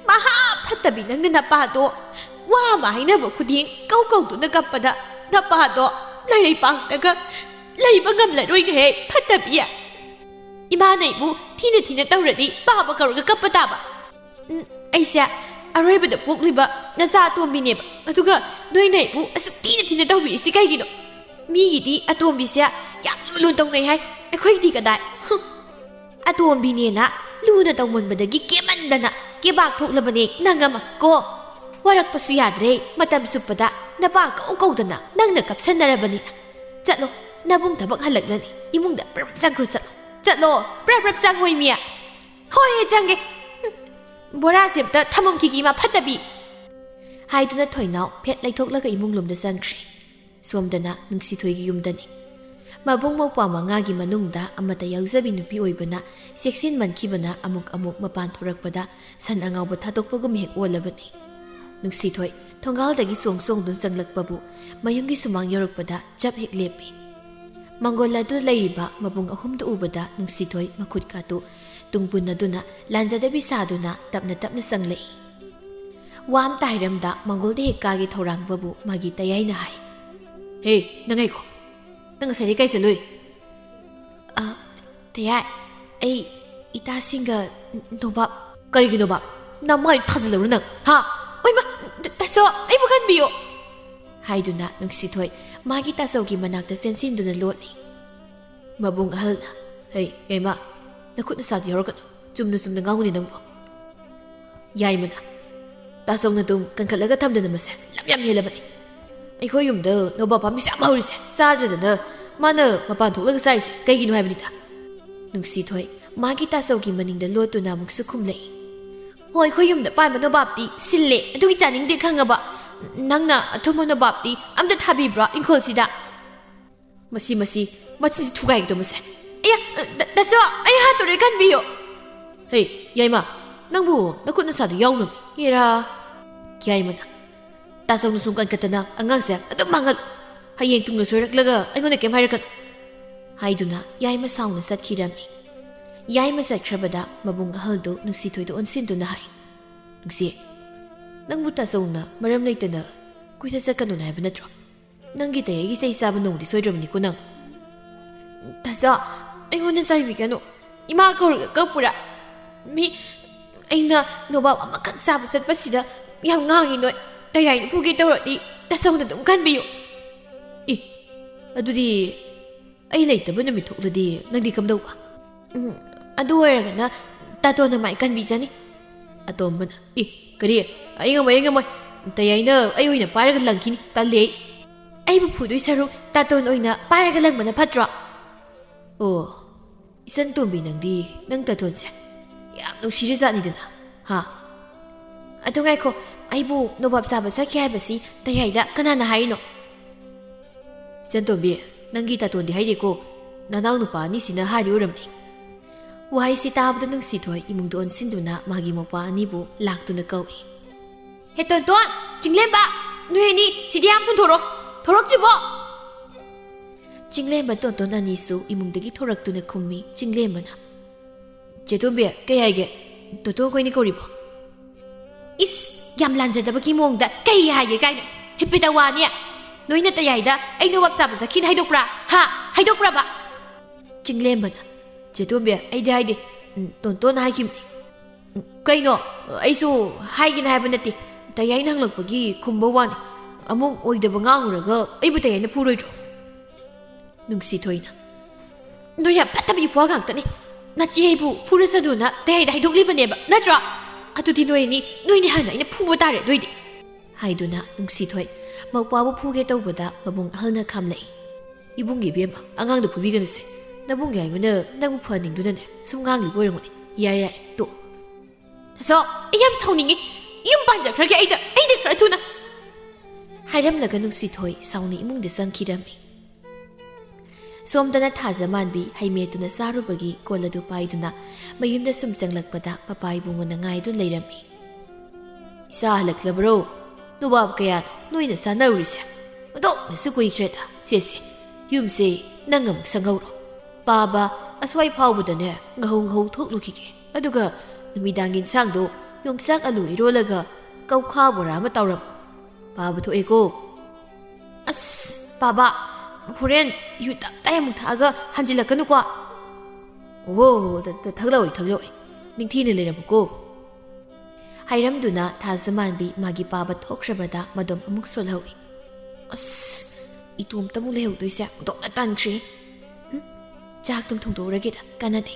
ꯃꯍꯥ ꯐꯠꯇꯕꯤ ꯅꯪꯅ ꯅꯄꯥꯗꯣ ꯋꯥ ꯑꯃ ꯍꯥꯏꯅꯕ ꯈꯨꯗꯤꯡ ꯀꯧ ꯀꯧꯗꯨꯅ ꯀꯞꯄꯗ ꯅꯄꯥꯗꯣ ꯂꯩꯔꯩꯄꯥꯛꯇꯒ ꯂꯩꯕ ꯉꯝꯂꯔꯣꯏꯅꯦꯍꯦ, ꯐꯠꯇꯕꯤ꯫ ꯏꯃꯥꯅ ꯑꯩꯕꯨ ꯊꯤꯅ ꯊꯤꯅ ꯇꯧꯔꯗꯤ ꯄꯥꯕ ꯀꯧꯔꯒ ꯀꯞꯄ ꯇꯥꯕ꯫ ꯎꯝ, ꯑꯩꯁꯦ ꯑꯔꯣꯏꯕꯗ ꯄꯣꯛꯂꯤꯕ ꯅꯆꯥ ꯑꯇꯣꯝꯕꯤꯅꯦꯕ꯫ ꯑꯗꯨꯒ ꯅꯣꯏꯅ ꯑꯩꯕꯨ ꯑꯁꯨꯛ ꯊꯤꯅ ꯊꯤꯅ ꯇꯧꯕꯤꯔꯤꯁꯤ ꯀꯩꯒꯤꯅꯣ? ꯃꯤꯒꯤꯗꯤ ꯑꯇꯣꯝꯕꯤꯁꯦ ꯌꯥꯝ ꯂꯨ ꯂꯨꯅ ꯇꯧꯅꯩ ꯍꯥꯏ, ꯑꯩꯈꯣꯏꯒꯤꯗꯤ ꯀꯗꯥꯏ? ꯍꯨꯝ꯫ ꯑꯇꯣꯝꯕꯤꯅꯦꯅ ꯂꯨꯅ ꯇꯧꯃꯟꯕꯗꯒꯤ ꯀꯦꯃꯟꯗꯅ ꯀꯦꯕꯥꯛ ꯊꯣꯛꯂꯕꯅꯦ ꯅꯪ ꯑꯃ ꯀꯣ꯫ ꯋꯥꯔꯛꯄꯁꯨ ꯌꯥꯗ꯭ꯔꯦ, ꯃꯇꯝ ꯆꯨꯞꯄꯗ ꯅꯄꯥ ꯀꯧ ꯀꯧꯗꯅ ꯅꯪꯅ ꯀꯞꯁꯟꯅꯔꯕꯅꯤꯅ꯫ ꯆꯠꯂꯣ, ꯅꯕꯨꯡ ꯊꯕꯛ ꯍꯜꯂꯛꯂꯅꯤ, ꯏꯃꯨꯡꯗ ꯄ꯭ꯔꯞ ꯆꯪꯈ꯭ꯔꯣ, ꯆꯠꯂꯣ꯫ ꯆꯠꯂꯣ, ꯄ꯭ꯔꯞ ꯄ꯭ꯔꯞ ꯆꯪꯉꯣ ꯏꯃꯤ꯫ ꯍꯣꯏ, ꯆꯪꯒꯦ꯫ ꯍꯨꯝ, ꯕꯣꯔꯥꯁꯦ ꯑꯝꯇ ꯊꯝꯃꯝꯈꯤꯒꯦ, ꯏꯃꯥ ꯐꯠꯇꯕꯤ꯫ ꯍꯥꯏꯗꯨꯅ ꯊꯣꯏꯅꯥꯎ ꯐꯦꯠ ꯂꯩꯊꯣꯛꯂꯒ ꯏꯃꯨꯡ ꯂꯣꯝꯗ ꯆꯪꯈ꯭ꯔꯦ꯫ ꯁꯣꯝꯗꯅ ꯅꯨꯡꯁꯤꯊꯣꯏꯒꯤ ꯌꯨꯝꯗꯅꯤ꯫ ꯃꯕꯨꯡ ꯃꯧꯄ꯭ꯋꯥ ꯃꯉꯥꯒꯤ ꯃꯅꯨꯡꯗ ꯑꯃꯠꯇ ꯌꯥꯎꯖꯕꯤ ꯅꯨꯄꯤ ꯑꯣꯏꯕꯅ ꯆꯦꯛꯁꯤꯟꯃꯟꯈꯤꯕꯅ ꯑꯃꯨꯛ ꯑꯃꯨꯛ ꯃꯄꯥꯟ ꯊꯣꯔꯛꯄꯗ ꯁꯟ ꯑꯉꯥꯎꯕ ꯊꯥꯗꯣꯛꯄꯒꯨꯝ ꯍꯦꯛ ꯑꯣꯜꯂꯕꯅꯤ꯫ ꯅꯨꯡꯁꯤꯊꯣꯏ ꯊꯣꯡꯒꯥꯜꯗꯒꯤ ꯆꯣꯡ ꯆꯣꯡꯗꯨꯅ ꯆꯪꯂꯛꯄꯕꯨ ꯃꯌꯨꯝꯒꯤ ꯁꯨꯃꯥꯡ ꯌꯧꯔꯛꯄꯗ ꯆꯞ ꯍꯦꯛ ꯂꯦꯞꯄꯤ꯫ ꯃꯪꯒꯣꯜ ꯑꯗꯨ ꯂꯩꯔꯤꯕ ꯃꯕꯨꯡ ꯑꯍꯨꯝꯗꯨ ꯎꯕꯗ ꯅꯨꯡꯁꯤꯊꯣꯏ ꯃꯈꯨꯠ ꯀꯥꯇꯨ ꯇꯨꯡ ꯄꯨꯟꯅꯗꯨꯅ ꯂꯥꯟꯖꯗꯕꯤ ꯁꯥꯗꯨꯅ ꯇꯞꯅ ꯇꯞꯅ ꯆꯪꯂꯛꯏ꯫ ꯋꯥ ꯑꯃꯇ ꯍꯥꯏꯔꯝꯗ ꯃꯪꯒꯣꯜꯗ ꯍꯦꯛ ꯀꯥꯒꯦ ꯊꯧꯔꯥꯡꯕꯕꯨ ꯃꯥꯒꯤ ꯇꯌꯥꯏꯅ ꯍꯥꯏ꯫ "ꯍꯦ, ꯅꯪ ꯉꯥꯏꯈꯣ꯫ ꯅꯪ ꯉꯁꯥꯏꯗꯩ ꯀꯥꯏ ꯆꯠꯂꯨꯏ?" "ꯑ, ꯇꯌꯥꯏ, ꯑꯩ ꯏꯇꯥꯁꯤꯡꯒ ꯅꯣꯕꯥꯞ꯫" "ꯀꯔꯤꯒꯤ ꯅꯣꯕꯥꯞ? ꯅꯃꯥꯏ ꯊꯥꯖꯤꯜꯂꯨꯔ ꯅꯪ, ꯍꯥ? ꯑꯣꯏꯃ, ꯇꯥꯆꯧ, ꯑꯩꯕꯨ ꯀꯟꯕꯤꯌꯨ!" ꯍꯥꯏꯗꯨꯅ ꯅꯨꯡꯁꯤꯊꯣꯏ ꯃꯥꯒꯤ ꯇꯥꯆꯧꯒꯤ ꯃꯅꯥꯛꯇ ꯆꯦꯟꯁꯤꯟꯗꯨꯅ ꯂꯣꯠꯂꯤ꯫ ꯃꯕꯨꯡ ꯑꯍꯜꯅ, "ꯍꯩ, ꯌꯥꯏꯃ, ꯅꯈꯨꯠ ꯅꯁꯥꯗꯤ ꯌꯥꯎꯔꯛꯀꯅꯨ, ꯆꯨꯝꯅ ꯆꯨꯝꯅ ꯉꯥꯡꯉꯨꯅꯦ ꯅꯪꯕꯨ꯫" ꯌꯥꯏꯃꯅ, "ꯇꯥꯆꯧꯅ ꯑꯗꯨꯝ ꯀꯟꯈꯠꯂꯒ ꯊꯝꯗꯅ ꯃꯁꯦ ꯂꯝ ꯌꯥꯝ ꯍꯦꯜꯂꯕꯅꯤ꯫ ꯑꯩꯈꯣꯏ ꯌꯨꯝꯗ ꯅꯣꯕꯥꯞ ꯄꯥꯝꯕꯤꯁꯦ ꯌꯥꯝ ꯍꯧꯔꯤꯁꯦ, ꯆꯥꯗ꯭ꯔꯗꯅ ꯃꯥꯅ ꯃꯄꯥꯟ ꯊꯣꯛꯂꯒ ꯆꯥꯏꯁꯦ ꯀꯩꯒꯤꯅꯣ ꯍꯥꯏꯕꯅꯤꯗ꯫" ꯅꯨꯡꯁꯤꯊꯣꯏ ꯃꯥꯒꯤ ꯇꯥꯆꯧꯒꯤ ꯃꯅꯤꯡꯗ ꯂꯣꯠꯇꯨꯅ ꯑꯃꯨꯛꯁꯨ ꯈꯨꯝꯂꯛꯏ꯫ "ꯍꯣꯏ, ꯑꯩꯈꯣꯏ ꯌꯨꯝꯗ ꯄꯥꯟꯕ ꯅꯣꯕꯥꯞꯇꯤ ꯁꯤꯜꯂꯦ, ꯑꯗꯨꯒꯤ ꯆꯥꯅꯤꯡꯗꯦ ꯈꯪꯉꯕ꯫ ꯅꯪꯅ ꯑꯊꯨꯝꯕ ꯅꯣꯕꯥꯞꯇꯤ ꯑꯝꯇ ꯊꯥꯕꯤꯕ꯭ꯔꯣ ꯏꯪꯈꯣꯜꯁꯤꯗ?" ꯃꯁꯤ, ꯃꯁꯤ, ꯃꯁꯤ ꯊꯨꯒꯥꯏꯒꯗꯧꯕꯁꯦ꯫ ꯑꯌꯥ, ꯗ-, ꯗꯥꯆꯧ, ꯑꯩ ꯍꯥꯠꯇꯣꯔꯦ, ꯀꯟꯕꯤꯌꯨ꯫ ꯍꯦ, ꯌꯥꯏꯃ, ꯅꯪꯕꯨ ꯅꯈꯨꯠ ꯅꯁꯥꯗꯨ ꯌꯥꯎꯅꯕ ꯍꯦꯔꯥ꯫ ꯌꯥꯏꯃꯅ, "ꯇꯥꯆꯧꯅ ꯁꯨꯝ ꯀꯟꯈꯠꯇꯅ ꯑꯉꯥꯡꯁꯦ ꯑꯗꯨꯝ ꯃꯥꯡꯍꯜꯂꯨ꯫ ꯍꯌꯦꯡ ꯇꯨꯡꯅ ꯁꯣꯏꯔꯛꯂꯒ ꯑꯩꯉꯣꯟꯗ ꯀꯩꯝ ꯍꯥꯏꯔꯛꯀꯅꯨ꯫" ꯍꯥꯏꯗꯨꯅ ꯌꯥꯏꯃ ꯁꯥꯎꯅ ꯆꯠꯈꯤꯔꯝꯃꯤ꯫ ꯌꯥꯏꯃ ꯆꯠꯈ꯭ꯔꯕꯗ ꯃꯕꯨꯡ ꯑꯍꯜꯗꯨ ꯅꯨꯡꯁꯤꯊꯣꯏꯗ ꯑꯣꯟꯁꯤꯟꯗꯨꯅ ꯍꯥꯏ, "ꯅꯨꯡꯁꯤ, ꯅꯪꯕꯨ ꯇꯥꯆꯧꯅ ꯃꯔꯝ ꯂꯩꯇꯅ ꯀꯣꯏꯆꯠ ꯆꯠꯀꯅꯨꯅ ꯍꯥꯏꯕ ꯅꯠꯇ꯭ꯔꯣ? ꯅꯪꯒꯤ ꯇꯌꯥꯏꯒꯤ ꯆꯩ ꯆꯥꯕ ꯅꯣꯡꯃꯗꯤ ꯁꯣꯏꯗ꯭ꯔꯕꯅꯤꯀꯣ ꯅꯪ꯫" "ꯇꯥꯆꯧ, ꯑꯩꯉꯣꯟꯗ ꯆꯩꯕꯤꯒꯅꯨ꯫ ꯏꯃꯥ ꯀꯧꯔꯒ ꯀꯞꯄꯨꯔꯥ? ꯃꯤ, ꯑꯩꯅ ꯅꯣꯕꯥꯞ ꯑꯃꯈꯛ ꯆꯥꯕ ꯆꯠꯄꯁꯤꯗ ꯌꯥꯝ ꯉꯥꯡꯉꯤ ꯅꯣꯏ꯫ ꯇꯌꯥꯏꯅ ꯐꯨꯒꯦ ꯇꯧꯔꯗꯤ ꯇꯥꯆꯧꯅ ꯑꯗꯨꯝ ꯀꯟꯕꯤꯌꯨ꯫" "ꯏ, ꯑꯗꯨꯗꯤ ꯑꯩ ꯂꯩꯇꯕ ꯅꯨꯃꯤꯠ ꯊꯣꯛꯂꯗꯤ ꯅꯪꯗꯤ ꯀꯝꯗꯧꯕ?" "ꯎꯝ, ꯑꯗꯨ ꯑꯣꯏꯔꯒꯅ ꯇꯥꯇꯣꯟꯅ ꯃꯥꯏ ꯀꯟꯕꯤꯖꯅꯤ꯫" ꯑꯇꯣꯝꯕꯅ, "ꯏ, ꯀꯔꯤ? ꯑꯩ ꯉꯝꯃꯣꯏ, ꯑꯩ ꯉꯝꯃꯣꯏ꯫ ꯇꯌꯥꯏꯅ ꯑꯩ ꯑꯣꯏꯅ ꯄꯥꯏꯔꯒ ꯂꯪꯈꯤꯅꯤ, ꯇꯜꯂꯦ ꯑꯩ꯫ ꯑꯩꯕꯨ ꯐꯨꯗꯣꯏ ꯁꯔꯨꯛ ꯇꯥꯇꯣꯟ ꯑꯣꯏꯅ ꯄꯥꯏꯔꯒ ꯂꯪꯕꯅ ꯐꯠꯇ꯭ꯔꯣ?" "ꯑꯣ, ꯏꯆꯟ ꯇꯣꯝꯕꯤ, ꯅꯪꯗꯤ ꯅꯪ ꯇꯥꯇꯣꯟꯁꯦ ꯌꯥꯝ ꯅꯨꯡꯁꯤꯔꯖꯥꯠꯅꯤꯗꯅ, ꯍꯥ?" "ꯑꯗꯨ ꯉꯥꯏꯈꯣ, ꯑꯩꯕꯨ ꯅꯣꯕꯥꯞ ꯆꯥꯕ ꯆꯠꯈꯤ ꯍꯥꯏꯕꯁꯤ ꯇꯌꯥꯏꯗ ꯀꯅꯥꯅ ꯍꯥꯏꯔꯤꯅꯣ?" "ꯏꯆꯟ ꯇꯣꯝꯕꯤ, ꯅꯪꯒꯤ ꯇꯥꯇꯣꯟꯗꯤ ꯍꯥꯏꯗꯦꯀꯣ, ꯅꯅꯥꯎ ꯅꯨꯄꯥ ꯑꯅꯤꯁꯤꯅ ꯍꯥꯏꯔꯤ ꯑꯣꯏꯔꯝꯅꯤ꯫" ꯋꯥꯍꯩꯁꯤ ꯇꯥꯕꯗ ꯅꯨꯡꯁꯤꯊꯣꯏ ꯏꯃꯨꯡꯗ ꯑꯣꯟꯁꯤꯟꯗꯨꯅ ꯃꯥꯒꯤ ꯃꯧꯄ꯭ꯋꯥ ꯑꯅꯤꯕꯨ ꯂꯥꯛꯇꯨꯅ ꯀꯧꯏ꯫ "ꯍꯦ ꯇꯣꯟꯇꯣꯟ, ꯆꯤꯡꯂꯦꯝꯕ, ꯅꯣꯏ ꯑꯅꯤ ꯁꯤꯗꯤ ꯌꯥꯝ ꯊꯨꯅ ꯊꯣꯔꯛꯑꯣ꯫ ꯊꯣꯔꯛꯇ꯭ꯔꯤꯕꯣ?" ꯆꯤꯡꯂꯦꯝꯕ ꯇꯣꯟꯇꯣꯟ ꯑꯅꯤꯁꯨ ꯏꯃꯨꯡꯗꯒꯤ ꯊꯣꯔꯛꯇꯨꯅ ꯈꯨꯝꯃꯤ꯫ ꯆꯤꯡꯂꯦꯝꯕꯅ, "ꯆꯦ ꯇꯣꯝꯕꯤ, ꯀꯩ ꯍꯥꯏꯒꯦ? ꯇꯣꯟꯇꯣꯟ ꯑꯩꯈꯣꯏꯅꯤ ꯀꯧꯔꯤꯕꯣ?" "ꯏꯁ, ꯌꯥꯝ ꯂꯥꯟꯖꯗꯕꯒꯤ ꯃꯑꯣꯡꯗ ꯀꯩ ꯍꯥꯏꯒꯦ ꯀꯥꯏꯅ? ꯍꯤꯞꯄꯦꯗ ꯋꯥꯅꯤ꯫ ꯅꯣꯏꯅ ꯇꯌꯥꯏꯗ ꯑꯩ ꯅꯣꯕꯥꯞ ꯆꯥꯕ ꯆꯠꯈꯤꯅ ꯍꯥꯏꯗꯣꯛꯄ꯭ꯔꯥ? ꯍꯥ? ꯍꯥꯏꯗꯣꯛꯄ꯭ꯔꯕ?" ꯆꯤꯡꯂꯦꯝꯕꯅ, "ꯆꯦ ꯇꯣꯝꯕꯤ, ꯑꯩꯗꯤ ꯍꯥꯏꯗꯦ꯫ ꯎꯝ, ꯇꯣꯟꯇꯣꯟꯅ ꯍꯥꯏꯈꯤꯕꯅꯤ꯫" "ꯎꯝ, ꯀꯩꯅꯣ? ꯑꯩꯁꯨ ꯍꯥꯏꯒꯦꯅ ꯍꯥꯏꯕ ꯅꯠꯇꯦ꯫ ꯇꯌꯥꯏꯅ ꯍꯪꯂꯛꯄꯒꯤ ꯈꯨꯝꯕ ꯋꯥꯅꯤ꯫ ꯑꯃꯨꯛ ꯑꯣꯏꯗꯕ ꯉꯥꯡꯉꯨꯔꯒ ꯑꯩꯕꯨ ꯇꯌꯥꯏꯅ ꯐꯨꯔꯣꯏꯗ꯭ꯔꯣ? ꯅꯨꯡꯁꯤꯊꯣꯏꯅ, "ꯅꯣꯏ ꯌꯥꯝ ꯐꯠꯇꯕ ꯏꯄ꯭ꯋꯥ ꯉꯥꯛꯇꯅꯤ꯫ ꯅꯆꯦ ꯑꯩꯕꯨ ꯐꯨꯔꯁꯅꯨꯅ ꯇꯌꯥꯏꯗ ꯍꯥꯏꯗꯣꯛꯂꯤꯕꯅꯦꯕ, ꯅꯠꯇ꯭ꯔꯣ? ꯑꯗꯨꯗꯤ ꯅꯣꯏ ꯑꯅꯤ, ꯅꯣꯏꯅꯤ ꯍꯥꯟꯅ ꯑꯩꯅ ꯐꯨꯕ ꯇꯥꯔꯦ ꯑꯗꯨꯏꯗꯤ," ꯍꯥꯏꯗꯨꯅ ꯅꯨꯡꯁꯤꯊꯣꯏ ꯃꯧꯄ꯭ꯋꯥꯕꯨ ꯐꯨꯒꯦ ꯇꯧꯕꯗ ꯃꯕꯨꯡ ꯑꯍꯜꯅ ꯈꯥꯝꯂꯛꯏ꯫ "ꯏꯕꯨꯡꯒꯤ ꯏꯕꯦꯝꯃ, ꯑꯉꯥꯡꯗ ꯐꯨꯕꯤꯒꯅꯨꯁꯦ꯫ ꯅꯕꯨꯡ ꯌꯥꯏꯃꯅ ꯅꯪꯕꯨ ꯐꯍꯟꯅꯤꯡꯗꯨꯅꯅꯦ ꯁꯨꯝ ꯉꯥꯡꯂꯤꯕ ꯑꯣꯏꯔꯝꯒꯅꯤ꯫ ꯌꯥꯔꯦ, ꯌꯥꯔꯦ, ꯇꯣꯛ꯫ ꯑꯁꯣ, ꯑꯩ ꯌꯥꯝ ꯁꯥꯎꯅꯤꯡꯉꯤ꯫ ꯌꯨꯝ ꯄꯥꯟꯖꯈ꯭ꯔꯒꯦ ꯑꯩꯗ, ꯑꯩꯗ ꯈꯔ ꯊꯨꯅ," ꯍꯥꯏꯔꯝꯂꯒ ꯅꯨꯡꯁꯤꯊꯣꯏ ꯁꯥꯎꯅ ꯏꯃꯨꯡꯗ ꯆꯪꯈꯤꯔꯝꯃꯤ꯫ ꯁꯣꯝꯗꯅ ꯊꯥꯖꯃꯥꯟꯕꯤ ꯍꯩꯃꯦꯠꯇꯨꯅ ꯆꯥꯔꯨꯕꯒꯤ ꯀꯣꯜ ꯑꯗꯨ ꯄꯥꯏꯗꯨꯅ ꯃꯌꯨꯝꯗ ꯁꯨꯝ ꯆꯪꯂꯛꯄꯗ ꯃꯄꯥ ꯏꯕꯨꯡꯉꯣꯅ ꯉꯥꯏꯗꯨꯅ ꯂꯩꯔꯝꯃꯤ꯫ "ꯏꯆꯥ ꯍꯜꯂꯛꯂꯕ꯭ꯔꯣ? ꯅꯨꯕꯥꯞ ꯀꯌꯥꯅꯣ ꯅꯣꯏꯅ ꯆꯥꯅꯔꯨꯔꯤꯁꯦ? ꯑꯣꯟꯊꯣꯛꯅꯁꯨ ꯀꯨꯏꯈ꯭ꯔꯦꯗ꯫ ꯁꯦ, ꯁꯦ, ꯌꯨꯝꯁꯦ ꯅꯪ ꯑꯃꯨꯛ ꯁꯪꯍꯧꯔꯣ꯫ ꯄꯥꯕ ꯑꯁ꯭ꯋꯥꯏ ꯐꯥꯎꯕꯗꯅꯦ ꯉꯍꯧ ꯉꯍꯧ ꯊꯣꯛꯂꯨꯈꯤꯒꯦ꯫ ꯑꯗꯨꯒ ꯅꯨꯃꯤꯗꯥꯡꯒꯤ ꯏꯟꯁꯥꯡꯗꯣ ꯌꯣꯡꯆꯥꯛ ꯑꯂꯨ ꯏꯔꯣꯜꯂꯒ ꯀꯧꯈꯥ ꯕꯣꯔꯥ ꯑꯃ ꯇꯧꯔꯝꯃꯨ꯫ ꯄꯥꯕ ꯊꯣꯛꯑꯦꯀꯣ?" "ꯑꯁ, ꯄꯥꯕ, ꯍꯣꯔꯦꯟ ꯌꯨ ꯇꯞ ꯇꯥꯏ ꯑꯃꯨꯛ ꯊꯛꯑꯒ ꯍꯟꯖꯤꯜꯂꯛꯀꯅꯨꯀꯣ?" "ꯑꯣ, ꯊꯛꯂꯛꯑꯣꯏ, ꯊꯛꯂꯛꯑꯣꯏ꯫ ꯅꯤꯡꯊꯤꯅ ꯂꯩꯔꯝꯃꯨꯀꯣ," ꯍꯥꯏꯔꯝꯗꯨꯅ ꯊꯥꯖꯃꯥꯟꯕꯤ ꯃꯥꯒꯤ ꯄꯥꯕ ꯊꯣꯛꯈ꯭ꯔꯕꯗ ꯃꯗꯣꯝ ꯑꯃꯨꯛ ꯁꯣꯜꯍꯧꯏ꯫ "ꯑꯁ, ꯏꯇꯣꯝꯇ ꯑꯃꯨꯛ ꯂꯩꯍꯧꯗꯣꯏꯁꯦ ꯑꯣꯟꯊꯣꯛꯅ ꯇꯟꯈ꯭ꯔꯦ꯫ ꯍꯨꯝ, ꯆꯥꯛꯇꯨꯝ ꯊꯣꯡꯗꯣꯛꯎꯔꯒꯦꯗ, ꯀꯥꯟꯅꯗꯦ꯫"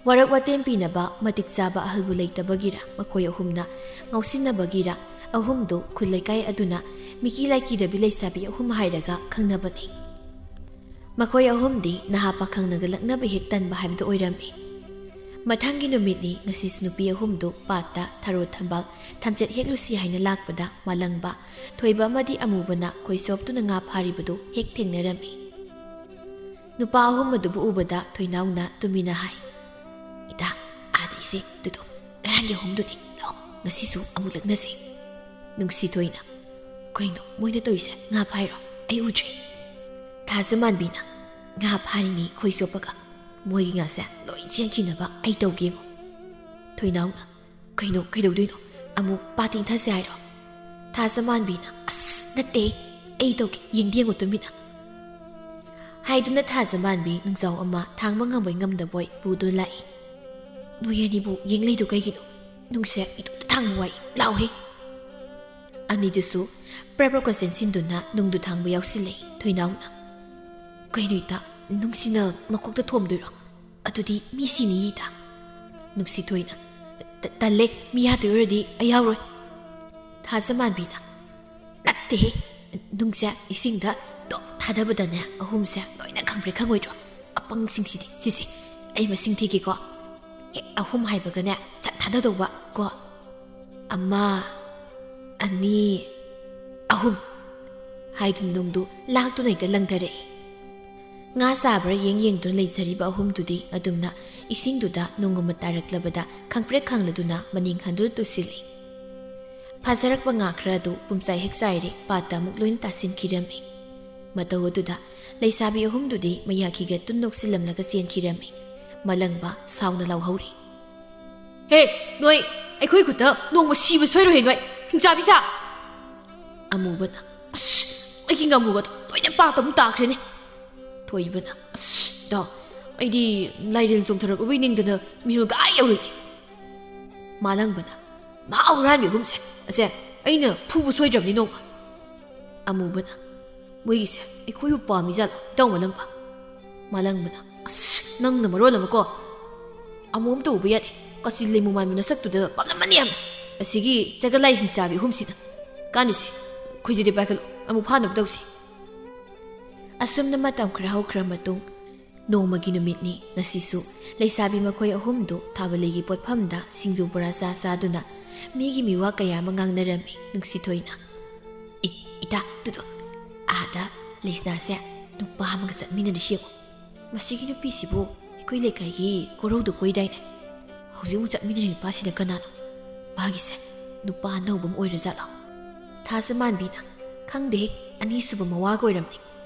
ꯋꯥꯔꯛ ꯋꯥꯇꯦꯝ ꯄꯤꯅꯕ ꯃꯇꯤꯛ ꯆꯥꯕ ꯑꯍꯜꯕꯨ ꯂꯩꯇꯕꯒꯤꯔ, ꯃꯈꯣꯏ ꯑꯍꯨꯝꯅ ꯉꯥꯎꯁꯤꯟꯅꯕꯒꯤꯔ, ꯑꯍꯨꯝꯗꯨ ꯈꯨꯜ ꯂꯩꯀꯥꯏ ꯑꯗꯨꯅ ꯃꯤꯀꯤ ꯂꯥꯏꯀꯤꯗꯕꯤ ꯂꯩꯁꯥꯕꯤ ꯑꯍꯨꯝ ꯍꯥꯏꯔꯒ ꯈꯪꯅꯕꯅꯤ꯫ ꯃꯈꯣꯏ ꯑꯍꯨꯝꯗꯤ ꯅꯍꯥ ꯄꯥꯈꯪꯅꯒ ꯂꯛꯅꯕ ꯍꯦꯛ ꯇꯟꯕ ꯍꯥꯏꯕꯗꯨ ꯑꯣꯏꯔꯝꯃꯤ꯫ ꯃꯊꯪꯒꯤ ꯅꯨꯃꯤꯠꯅꯤ ꯉꯁꯤꯁꯨ ꯅꯨꯄꯤ ꯑꯍꯨꯝꯗꯨ ꯄꯥꯠꯇ ꯊꯔꯣ ꯊꯝꯕꯥꯜ ꯊꯝꯆꯦꯠ ꯍꯦꯛꯂꯨꯁꯤ ꯍꯥꯏꯅ ꯂꯥꯛꯄꯗ ꯃꯥꯂꯪꯕ, ꯊꯣꯏꯕ ꯑꯃꯗꯤ ꯑꯃꯨꯕꯅ ꯈꯣꯏ ꯁꯣꯞꯇꯨꯅ ꯉꯥ ꯐꯥꯔꯤꯕꯗꯨ ꯍꯦꯛ ꯊꯦꯡꯅꯔꯝꯃꯤ꯫ ꯅꯨꯄꯥ ꯑꯍꯨꯝ ꯑꯗꯨꯕꯨ ꯎꯕꯗ ꯊꯣꯏꯅꯥꯎꯅ ꯇꯨꯃꯤꯟꯅ ꯍꯥꯏ, "ꯏꯇꯥ, ꯑꯥꯗ ꯏꯆꯦ, ꯑꯗꯨꯗꯣ ꯉꯔꯥꯡꯒꯤ ꯑꯍꯨꯝꯗꯨꯅꯤ꯫ ꯂꯥꯛꯑꯣ, ꯉꯁꯤꯁꯨ ꯑꯃꯨꯛ ꯂꯛꯅꯁꯤ꯫" ꯅꯨꯡꯁꯤꯊꯣꯏꯅ, "ꯀꯩꯅꯣ ꯃꯣꯏꯅ ꯇꯧꯔꯤꯁꯦ? ꯉꯥ ꯐꯥꯏꯔꯣ? ꯑꯩ ꯎꯗ꯭ꯔꯤ꯫" ꯊꯥꯖꯃꯥꯟꯕꯤꯅ, "ꯉꯥ ꯐꯥꯔꯤꯅꯤ ꯈꯣꯏ ꯆꯣꯞꯄꯒ꯫ ꯃꯣꯏꯒꯤ ꯉꯥꯁꯦ ꯂꯣꯏ ꯆꯦꯟꯈꯤꯅꯕ ꯑꯩ ꯇꯧꯒꯦꯉꯣ꯫" ꯊꯣꯏꯅꯥꯎꯅ, "ꯀꯩꯅꯣ, ꯀꯩꯗꯧꯗꯣꯏꯅꯣ? ꯑꯃꯨꯛ ꯄꯥꯠ ꯏꯟꯊꯁꯦ ꯍꯥꯏꯔꯣ?" ꯊꯥꯖꯃꯥꯟꯕꯤꯅ, "ꯑꯁ, ꯅꯠꯇꯦ, ꯑꯩ ꯇꯧꯒꯦ, ꯌꯦꯡꯗꯤ ꯌꯦꯡꯉꯣ ꯇꯨꯃꯤꯟꯅ꯫" ꯍꯥꯏꯗꯨꯅ ꯊꯥꯖꯃꯥꯟꯕꯤ ꯅꯨꯡꯖꯥꯎ ꯑꯃ ꯊꯥꯡꯕ ꯉꯝꯕꯣꯏ ꯉꯝꯗꯕꯣꯏ ꯄꯨꯗꯨꯅ ꯂꯥꯛꯏ꯫ "ꯅꯣꯏ ꯑꯅꯤꯕꯨ ꯌꯦꯡ ꯂꯩꯗꯨ ꯀꯩꯒꯤꯅꯣ? ꯅꯨꯡꯁꯦ ꯏꯇꯣꯝꯇ ꯊꯥꯡꯕ ꯋꯥꯏ, ꯂꯥꯎꯍꯦ!" ꯑꯅꯤꯗꯨꯁꯨ ꯄ꯭ꯔꯞ ꯄ꯭ꯔꯞꯀ ꯆꯦꯟꯁꯤꯟꯗꯨꯅ ꯅꯨꯡꯗꯨ ꯊꯥꯡꯕ ꯌꯥꯎꯁꯤꯜꯂꯛꯏ ꯊꯣꯏꯅꯥꯎꯅ꯫ "ꯀꯩꯅꯣ ꯏꯇꯥ, ꯅꯨꯡꯁꯤꯅ ꯃꯀꯣꯛꯇ ꯊꯣꯝꯗꯣꯏꯔꯣ? ꯑꯗꯨꯗꯤ ꯃꯤ ꯁꯤꯅꯤ ꯏꯇꯥ"꯫ ꯅꯨꯡꯁꯤꯊꯣꯏꯅ, "ꯇ-, ꯇꯜꯂꯦ, ꯃꯤ ꯍꯥꯠꯇꯣꯏ ꯑꯣꯏꯔꯗꯤ ꯑꯩ ꯌꯥꯎꯔꯣꯏ"꯫ ꯊꯥꯖꯃꯥꯟꯕꯤꯅ, "ꯅꯠꯇꯦꯍꯦ, ꯅꯨꯡꯁꯦ ꯏꯁꯤꯡꯗ ꯇꯣꯛ ꯊꯥꯗꯕꯗꯅꯦ ꯑꯍꯨꯝꯁꯦ ꯂꯣꯏꯅ ꯈꯪꯕ꯭ꯔꯥ ꯈꯪꯉꯣꯏꯗ꯭ꯔꯣ? ꯑꯄꯪꯁꯤꯡꯁꯤꯗꯤ꯫ ꯁꯤꯁꯦ, ꯑꯩ ꯃꯁꯤꯡ ꯊꯤꯒꯦꯀꯣ꯫ ꯍꯦꯛ ꯑꯍꯨꯝ ꯍꯥꯏꯕꯒꯅꯦ ꯁꯠ ꯊꯥꯗꯗꯧꯕ ꯀꯣ꯫ ꯑꯃ, ꯑꯅꯤ, ꯑꯍꯨꯝ" ꯍꯥꯏꯗꯨꯅ ꯅꯨꯡꯗꯨ ꯂꯥꯛꯇꯨꯅ ꯍꯦꯛꯇ ꯂꯪꯊꯔꯛꯏ꯫ ꯉꯥ ꯆꯥꯕ꯭ꯔꯥ ꯌꯦꯡ ꯌꯦꯡꯗꯨꯅ ꯂꯩꯖꯔꯤꯕ ꯑꯍꯨꯝꯗꯨꯗꯤ ꯑꯗꯨꯝꯅ ꯏꯁꯤꯡꯗꯨꯗ ꯅꯣꯡ ꯑꯃ ꯇꯥꯔꯛꯂꯕꯗ ꯈꯪꯄ꯭ꯔꯦꯛ ꯈꯪꯂꯗꯨꯅ ꯃꯅꯤꯡ ꯍꯟꯗꯨꯅ ꯇꯨꯁꯤꯜꯂꯤ꯫ ꯐꯥꯖꯔꯛꯄ ꯉꯥ ꯈꯔ ꯑꯗꯨ ꯄꯨꯝꯆꯥꯏ ꯍꯦꯛ ꯆꯥꯏꯔꯦ, ꯄꯥꯠꯇ ꯑꯃꯨꯛ ꯂꯣꯏꯅ ꯇꯥꯁꯤꯟꯈꯤꯔꯝꯃꯤ꯫ ꯃꯇꯧ ꯑꯗꯨꯗ ꯂꯩꯁꯥꯕꯤ ꯑꯍꯨꯝꯗꯨꯗꯤ ꯃꯌꯥ ꯈꯤꯒꯠꯇꯨꯅ ꯅꯣꯛꯁꯤꯜꯂꯝꯂꯒ ꯆꯦꯟꯈꯤꯔꯝꯃꯤ꯫ ꯃꯂꯪꯕ ꯁꯥꯎꯅ ꯂꯥꯎꯍꯧꯔꯤ꯫ "ꯍꯦ, ꯅꯣꯏ ꯑꯩꯈꯣꯏ ꯈꯨꯠꯇ ꯅꯣꯡꯃ ꯁꯤꯕ ꯁꯣꯏꯔꯣꯏꯍꯦ ꯅꯣꯏ, ꯍꯤꯡꯆꯥꯕꯤ ꯁꯥ!" ꯑꯃꯨꯕꯅ, "ꯑꯁ, ꯑꯩꯒꯤ ꯉꯥꯃꯨꯒꯗꯣ ꯂꯣꯏꯅ ꯄꯥꯠꯇ ꯑꯃꯨꯛ ꯇꯥꯈ꯭ꯔꯦꯅꯦ!" ꯊꯣꯏꯕꯅ, "ꯑꯁ, ꯏꯇꯥꯎ, ꯑꯩꯗꯤ ꯂꯥꯏꯔꯦꯜ ꯆꯣꯡꯊꯔꯛꯂꯨꯕꯩ ꯅꯤꯡꯗꯅ ꯃꯤꯍꯨꯜ ꯒꯥꯏ ꯌꯧꯔꯨꯏꯅꯦ!" ꯃꯥꯂꯪꯕꯅ, "ꯃꯥ ꯍꯨꯔꯥꯟꯕꯤ ꯑꯍꯨꯝꯁꯦ, ꯑꯁꯦ ꯑꯩꯅ ꯐꯨꯕ ꯁꯣꯏꯗ꯭ꯔꯕꯅꯤ ꯅꯣꯡꯃ!" ꯑꯃꯨꯕꯅ, "ꯃꯣꯏꯒꯤꯁꯦ ꯑꯩꯈꯣꯏꯕꯨ ꯄꯥꯝꯃꯤꯖꯥꯠꯂꯣ, ꯏꯇꯥꯎ ꯃꯥꯂꯪꯕ?" ꯃꯥꯂꯪꯕꯅ, "ꯑꯁ, ꯅꯪꯅ ꯃꯔꯣꯜ ꯑꯃ ꯀꯣ! ꯑꯃꯨꯛ ꯑꯝꯇ ꯎꯕ ꯌꯥꯗꯦ꯫ ꯀꯆꯤꯜ ꯂꯩꯃꯨ ꯃꯥꯟꯕꯤ ꯅꯁꯛꯇꯨꯗ ꯄꯥꯝꯂꯝꯃꯅꯤ ꯌꯥꯝꯅ꯫ ꯑꯁꯤꯒꯤ ꯆꯒꯂꯥꯏ ꯍꯤꯡꯆꯥꯕꯤ ꯑꯍꯨꯝꯁꯤꯅ꯫ ꯀꯥꯟꯅꯤꯁꯦ, ꯈꯣꯏꯖꯨꯗꯤ ꯄꯥꯏꯈꯠꯂꯣ, ꯑꯃꯨꯛ ꯐꯥꯅꯕ ꯇꯧꯁꯤ"꯫ ꯑꯁꯨꯝꯅ ꯃꯇꯝ ꯈꯔ ꯍꯧꯈ꯭ꯔ ꯃꯇꯨꯡ, ꯅꯣꯡꯃꯒꯤ ꯅꯨꯃꯤꯠꯅꯤ꯫ ꯉꯁꯤꯁꯨ ꯂꯩꯁꯥꯕꯤ ꯃꯈꯣꯏ ꯑꯍꯨꯝꯗꯨ ꯊꯥꯕꯜꯂꯩꯒꯤ ꯄꯣꯠꯐꯝꯗ ꯁꯤꯡꯖꯨ ꯕꯣꯔꯥ ꯆꯥ ꯆꯥꯗꯨꯅ ꯃꯤꯒꯤ ꯃꯤꯋꯥ ꯀꯌꯥ ꯑꯃ ꯉꯥꯡꯅꯔꯝꯃꯤ ꯅꯨꯡꯁꯤꯊꯣꯏꯅ꯫ "ꯑꯦ, ꯏꯇꯥ, ꯇꯨꯗꯣ, ꯑꯥꯗ ꯂꯩꯁꯅꯥꯁꯦ ꯅꯨꯄꯥ ꯑꯃꯒ ꯆꯠꯃꯤꯟꯅꯔꯤꯁꯤ ꯌꯦꯡꯉꯣ꯫ ꯃꯁꯤꯒꯤ ꯅꯨꯄꯤꯁꯤꯕꯨ ꯑꯩꯈꯣꯏ ꯂꯩꯀꯥꯏꯒꯤ ꯀꯣꯔꯧꯗ ꯀꯣꯏꯗꯥꯏꯅꯦ? ꯍꯧꯖꯤꯛ ꯑꯃꯨꯛ ꯆꯠꯃꯤꯟꯅꯔꯤ ꯅꯨꯄꯥꯁꯤꯅ ꯀꯅꯥꯅꯣ? ꯃꯥꯒꯤꯁꯦ ꯅꯨꯄꯥ ꯑꯅꯧꯕ ꯑꯃ ꯑꯣꯏꯔꯖꯥꯠꯂꯣ?" ꯊꯥꯖꯃꯥꯟꯕꯤꯅ, "ꯈꯪꯗꯦꯍꯦ, ꯑꯅꯤꯁꯨꯕ ꯃꯋꯥꯒ ꯑꯣꯏꯔꯝꯅꯤ꯫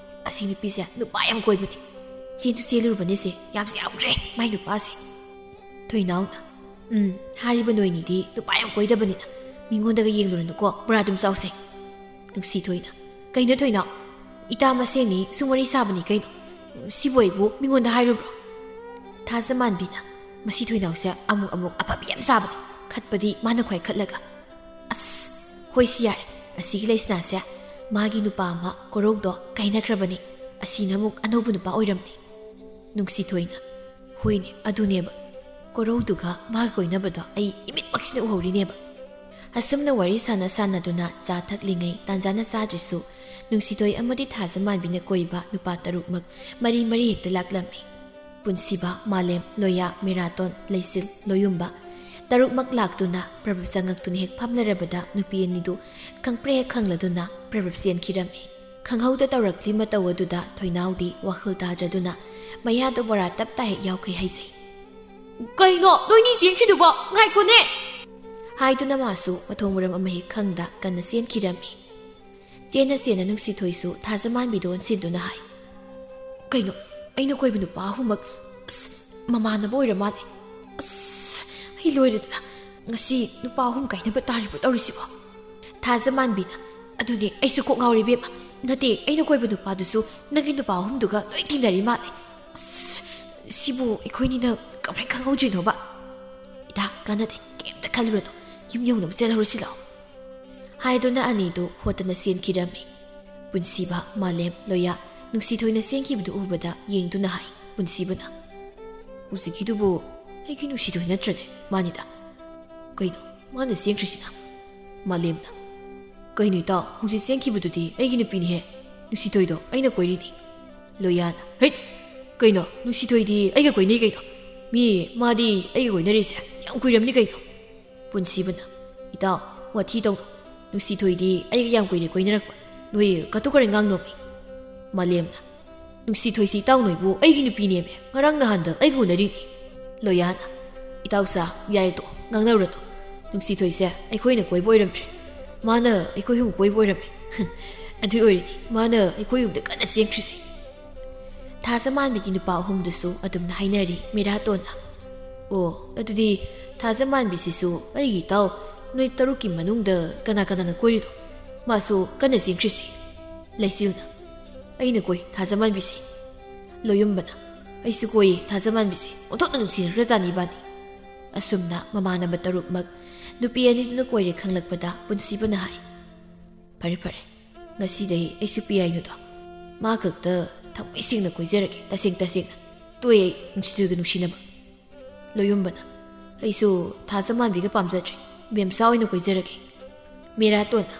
ꯑꯁꯤ ꯅꯨꯄꯤꯁꯦ ꯅꯨꯄꯥ ꯌꯥꯝ ꯀꯣꯏꯕꯅꯦ꯫ ꯆꯦꯟꯁꯨ ꯆꯦꯜꯂꯨꯔꯕꯅꯦꯁꯦ, ꯌꯥꯝꯁꯨ ꯌꯥꯝꯈ꯭ꯔꯦ ꯃꯥꯏ ꯅꯨꯄꯥꯁꯦ"꯫ ꯊꯣꯏꯅꯥꯎꯅ, "ꯎꯝ, ꯍꯥꯏꯔꯤꯕ ꯅꯣꯏꯅꯤꯗꯤ ꯅꯨꯄꯥ ꯌꯥꯝ ꯀꯣꯏꯗꯕꯅꯤꯅ ꯃꯤꯉꯣꯟꯗꯒ ꯌꯦꯡꯂꯨꯔꯅꯨꯀꯣ, ꯕꯣꯔꯥ ꯑꯗꯨꯝ ꯆꯥꯎꯁꯦ"꯫ ꯅꯨꯡꯁꯤꯊꯣꯏꯅ, "ꯀꯩꯅꯣ ꯊꯣꯏꯅꯥꯎ, ꯏꯇꯥ ꯃꯁꯦꯟꯅꯤ ꯁꯨꯝ ꯋꯥꯔꯤ ꯁꯥꯕꯅꯤ ꯀꯩꯅꯣ꯫ ꯁꯤꯕꯨ ꯑꯩꯕꯨ ꯃꯤꯉꯣꯟꯗ ꯍꯥꯏꯔꯨꯕ꯭ꯔꯣ?" ꯊꯥꯖꯃꯥꯟꯕꯤꯅ, "ꯃꯁꯤ ꯊꯣꯏꯅꯥꯎꯁꯦ ꯑꯃꯨꯛ ꯑꯃꯨꯛ ꯑꯐꯕꯤ ꯌꯥꯝ ꯁꯥꯕꯅꯤ, ꯈꯠꯄꯗꯤ ꯃꯥꯅ ꯈ꯭ꯋꯥꯏ ꯈꯠꯂꯒ"꯫ "ꯑꯁ, ꯍꯣꯏ ꯁꯤ ꯌꯥꯔꯦ, ꯑꯁꯤꯒꯤ ꯂꯩꯁꯅꯥꯁꯦ ꯃꯥꯒꯤ ꯅꯨꯄꯥ ꯑꯃ ꯀꯣꯔꯧꯗꯣ ꯀꯥꯏꯅꯈ꯭ꯔꯕꯅꯤ꯫ ꯑꯁꯤꯅ ꯑꯃꯨꯛ ꯑꯅꯧꯕ ꯅꯨꯄꯥ ꯑꯣꯏꯔꯝꯅꯤ꯫ ꯅꯨꯡꯁꯤꯊꯣꯏꯅ, "ꯍꯣꯏꯅꯦ, ꯑꯗꯨꯅꯦꯕ꯫ ꯀꯣꯔꯧꯗꯨꯒ ꯃꯥꯒ ꯀꯣꯏꯅꯕꯗꯣ ꯑꯩ ꯏꯃꯤꯠꯃꯛꯁꯤꯅ ꯎꯍꯧꯔꯤꯅꯦꯕ"꯫ ꯑꯁꯨꯝꯅ ꯋꯥꯔꯤ ꯁꯥꯟꯅ ꯁꯥꯟꯅꯗꯨꯅ ꯆꯥ ꯊꯛꯂꯤꯉꯩ ꯇꯥꯟꯖꯥꯅ ꯆꯥꯗ꯭ꯔꯤꯁꯨ, ꯅꯨꯡꯁꯤꯊꯣꯏ ꯑꯃꯗꯤ ꯊꯥꯖꯃꯥꯟꯕꯤꯅ ꯀꯣꯏꯕ ꯅꯨꯄꯥ ꯇꯔꯨꯛꯃꯛ ꯃꯔꯤ ꯃꯔꯤ ꯍꯦꯛꯇ ꯂꯥꯛꯂꯝꯃꯤ꯫ ꯄꯨꯟꯁꯤꯕ, ꯃꯥꯂꯦꯝ, ꯂꯣꯌꯥ, ꯃꯦꯔꯥꯇꯣꯟ, ꯂꯩꯆꯤꯜ, ꯂꯣꯌꯨꯝꯕ ꯇꯔꯨꯛꯃꯛ ꯂꯥꯛꯇꯨꯅ ꯄ꯭ꯔꯚꯨꯞ ꯆꯪꯉꯛꯇꯨꯅ ꯍꯦꯛ ꯐꯝꯂꯔꯕꯗ ꯅꯨꯄꯤ ꯑꯅꯤꯗꯨ ꯈꯪꯄ꯭ꯔꯦ ꯍꯦꯛ ꯈꯪꯂꯗꯨꯅ ꯄ꯭ꯔꯚꯨꯞ ꯆꯦꯟꯈꯤꯔꯝꯃꯤ꯫ ꯈꯪꯍꯧꯗ ꯇꯧꯔꯛꯂꯤ ꯃꯇꯧ ꯑꯗꯨꯗ ꯊꯣꯏꯅꯥꯎꯗꯤ ꯋꯥꯈꯜ ꯇꯥꯗ꯭ꯔꯗꯨꯅ ꯃꯌꯥꯗ ꯕꯣꯔꯥ ꯇꯞꯇꯥ ꯍꯦꯛ ꯌꯥꯎꯈꯩ ꯍꯥꯏꯖꯩ꯫ "ꯀꯩꯅꯣ, ꯅꯣꯏꯅꯤ ꯆꯦꯟꯈ꯭ꯔꯤꯗꯨꯕꯣ? ꯉꯥꯏꯈꯣꯅꯦ!" ꯍꯥꯏꯗꯨꯅ ꯃꯥꯁꯨ ꯃꯊꯣꯡ ꯃꯔꯝ ꯑꯃ ꯍꯦꯛ ꯈꯪꯗ ꯀꯟꯅ ꯆꯦꯟꯈꯤꯔꯝꯃꯤ꯫ ꯆꯦꯟꯅ ꯆꯦꯟꯅ ꯅꯨꯡꯁꯤꯊꯣꯏꯁꯨ ꯊꯥꯖꯃꯥꯟꯕꯤꯗ ꯑꯣꯟꯁꯤꯟꯗꯨꯅ ꯍꯥꯏ, "ꯀꯩꯅꯣ, ꯑꯩꯅ ꯀꯣꯏꯕ ꯅꯨꯄꯥ ꯑꯍꯨꯝꯃꯛ, ꯑꯁ, ꯃꯃꯥꯟꯅꯕ ꯑꯣꯏꯔ ꯃꯥꯜꯂꯦ꯫ ꯑꯁ, ꯑꯩ ꯂꯣꯏꯔꯦꯗꯅ꯫ ꯉꯁꯤ ꯅꯨꯄꯥ ꯑꯍꯨꯝ ꯀꯥꯏꯅꯕ ꯇꯥꯔꯤꯕꯣ ꯇꯧꯔꯤꯁꯤꯕꯣ?" ꯊꯥꯖꯃꯥꯟꯕꯤꯅ, "ꯑꯗꯨꯅꯦ, ꯑꯩꯁꯨ ꯀꯣꯛ ꯉꯥꯎꯔꯦ ꯏꯕꯦꯝꯃ꯫ ꯅꯠꯇꯦ, ꯑꯩꯅ ꯀꯣꯏꯕ ꯅꯨꯄꯥꯗꯨꯁꯨ ꯅꯪꯒꯤ ꯅꯨꯄꯥ ꯑꯍꯨꯝꯗꯨꯒ ꯂꯣꯏ ꯇꯤꯟꯅꯔꯤ ꯃꯥꯜꯂꯦ꯫ ꯑꯁ, ꯁꯤꯕꯨ ꯑꯩꯈꯣꯏꯅꯤꯅ ꯀꯃꯥꯏꯅ ꯈꯪꯍꯧꯗ꯭ꯔꯤꯅꯣꯕ? ꯏꯇꯥ, ꯀꯥꯟꯅꯗꯦ, ꯀꯩꯝꯇ ꯈꯜꯂꯨꯔꯅꯨ꯫ ꯌꯨꯝ ꯌꯧꯅꯕ ꯆꯦꯜꯍꯧꯔꯁꯤ ꯂꯥꯛꯑꯣ"꯫ ꯍꯥꯏꯗꯨꯅ ꯑꯅꯤꯗꯨ ꯍꯣꯠꯇꯅ ꯆꯦꯟꯈꯤꯔꯝꯃꯤ꯫ ꯄꯨꯟꯁꯤꯕ, ꯃꯥꯂꯦꯝ, ꯂꯣꯌꯥ, ꯅꯨꯡꯁꯤꯊꯣꯏꯅ ꯆꯦꯟꯈꯤꯕꯗꯨ ꯎꯕꯗ ꯌꯦꯡꯗꯨꯅ ꯍꯥꯏ꯫ ꯄꯨꯟꯁꯤꯕꯅ, "ꯍꯧꯖꯤꯛꯀꯤꯗꯨꯕꯨ ꯑꯩꯒꯤ ꯅꯨꯡꯁꯤꯊꯣꯏ ꯅꯠꯇ꯭ꯔꯅꯦ? ꯃꯥꯅꯤꯗ꯫ ꯀꯩꯅꯣ, ꯃꯥꯅ ꯆꯦꯟꯈ꯭ꯔꯤꯁꯤꯅ?" ꯃꯥꯂꯦꯝꯅ, "ꯀꯩꯅꯣ ꯏꯇꯥꯎ, ꯍꯧꯖꯤꯛ ꯆꯦꯟꯈꯤꯕꯗꯨꯗꯤ ꯑꯩꯒꯤ ꯅꯨꯄꯤꯅꯤꯍꯦ꯫ ꯅꯨꯡꯁꯤꯊꯣꯏꯗꯣ ꯑꯩꯅ ꯀꯣꯏꯔꯤꯅꯤ"꯫ ꯂꯣꯌꯥꯅ, "ꯍꯩꯠ! ꯀꯩꯅꯣ, ꯅꯨꯡꯁꯤꯊꯣꯏꯗꯤ ꯑꯩꯒ ꯀꯣꯏꯅꯩ ꯀꯩꯅꯣ? ꯃꯤ, ꯃꯥꯗꯤ ꯑꯩꯒ ꯀꯣꯏꯅꯔꯤꯁꯦ ꯌꯥꯝ ꯀꯨꯏꯔꯝꯅꯤ ꯀꯩꯅꯣ"꯫ ꯄꯨꯟꯁꯤꯕꯅ, "ꯏꯇꯥꯎ, ꯋꯥꯊꯤ ꯇꯧꯅꯨ꯫ ꯅꯨꯡꯁꯤꯊꯣꯏꯗꯤ ꯑꯩꯒ ꯌꯥꯝ ꯀꯨꯏꯔꯦ ꯀꯣꯏꯅꯔꯛꯄ꯫ ꯅꯣꯏ ꯀꯇꯨ ꯀꯔꯟ ꯉꯥꯡꯅꯣꯃꯤ"꯫ ꯃꯥꯂꯦꯝꯅ, "ꯅꯨꯡꯁꯤꯊꯣꯏꯁꯤ ꯏꯇꯥꯎ ꯅꯣꯏꯕꯨ ꯑꯩꯒꯤ ꯅꯨꯄꯤꯅꯦꯃꯦ꯫ ꯉꯔꯥꯡ ꯅꯍꯥꯟꯗ ꯑꯩꯒ ꯎꯅꯔꯤꯅꯤ"꯫ ꯂꯣꯌꯥꯅ, "ꯏꯇꯥꯎꯁꯥ, ꯌꯥꯔꯦ ꯇꯣꯛꯑꯣ, ꯉꯥꯡꯅꯔꯨꯔꯅꯨ꯫ ꯅꯨꯡꯁꯤꯊꯣꯏꯁꯦ ꯑꯩꯈꯣꯏꯅ ꯀꯣꯏꯕ ꯑꯣꯏꯔꯝꯗ꯭ꯔꯦ꯫ ꯃꯥꯅ ꯑꯩꯈꯣꯏ ꯑꯍꯨꯝ ꯀꯣꯏꯕ ꯑꯣꯏꯔꯝꯃꯦ꯫ ꯑꯗꯨ ꯑꯣꯏꯔꯗꯤ ꯃꯥꯅ ꯑꯩꯈꯣꯏ ꯌꯨꯝꯗ ꯀꯟꯅ ꯆꯦꯟꯈ꯭ꯔꯤꯁꯦ"꯫ ꯊꯥꯖꯃꯥꯟꯕꯤꯒꯤ ꯅꯨꯄꯥ ꯑꯍꯨꯝꯗꯨꯁꯨ ꯑꯗꯨꯝꯅ ꯍꯥꯏꯅꯔꯤ ꯃꯦꯔꯥꯇꯣꯟꯅ꯫ "ꯑꯣ, ꯑꯗꯨꯗꯤ ꯊꯥꯖꯃꯥꯟꯕꯤꯁꯤꯁꯨ ꯑꯩꯒꯤ ꯏꯇꯥꯎ ꯅꯣꯏ ꯇꯔꯨꯛꯀꯤ ꯃꯅꯨꯡꯗ ꯀꯅꯥ ꯀꯅꯥꯅ ꯀꯣꯏꯔꯤꯅꯣ? ꯃꯥꯁꯨ ꯀꯟꯅ ꯆꯦꯟꯈ꯭ꯔꯤꯁꯤ"꯫ ꯂꯩꯆꯤꯜꯅ, "ꯑꯩꯅ ꯀꯣꯏ ꯊꯥꯖꯃꯥꯟꯕꯤꯁꯤ"꯫ ꯂꯣꯌꯨꯝꯕꯅ, "ꯑꯩꯁꯨ ꯀꯣꯏꯌꯦ ꯊꯥꯖꯃꯥꯟꯕꯤꯁꯤ꯫ ꯑꯣꯟꯊꯣꯛꯅ ꯅꯨꯡꯁꯤꯅꯈ꯭ꯔꯖꯥꯠꯅꯤ ꯏꯕꯥꯅꯤ"꯫ ꯑꯁꯨꯝꯅ ꯃꯃꯥꯟꯅꯕ ꯇꯔꯨꯛꯃꯛ ꯅꯨꯄꯤ ꯑꯅꯤꯗꯨꯅ ꯀꯣꯏꯔꯦ ꯈꯪꯂꯛꯄꯗ ꯄꯨꯟꯁꯤꯕꯅ ꯍꯥꯏ, "ꯐꯔꯦ ꯐꯔꯦ, ꯉꯁꯤꯗꯩ ꯑꯩꯁꯨ ꯄꯤꯌꯥꯏꯅꯨꯗꯣ ꯃꯥ ꯈꯛꯇ ꯊꯃꯣꯏ ꯁꯦꯡꯅ ꯀꯣꯏꯖꯔꯒꯦ, ꯇꯁꯦꯡ ꯇꯁꯦꯡꯅ꯫ ꯇꯣꯛꯑꯦ ꯑꯩ ꯅꯨꯡꯁꯤꯊꯣꯏꯒ ꯅꯨꯡꯁꯤꯅꯕ꯫" ꯂꯣꯌꯨꯝꯕꯅ, "ꯑꯩꯁꯨ ꯊꯥꯖꯃꯥꯟꯕꯤꯒ ꯄꯥꯝꯖꯗ꯭ꯔꯦ, ꯃꯦꯝꯆꯥ ꯑꯣꯏꯅ ꯀꯣꯏꯖꯔꯒꯦ꯫" ꯃꯦꯔꯥꯇꯣꯟꯅ,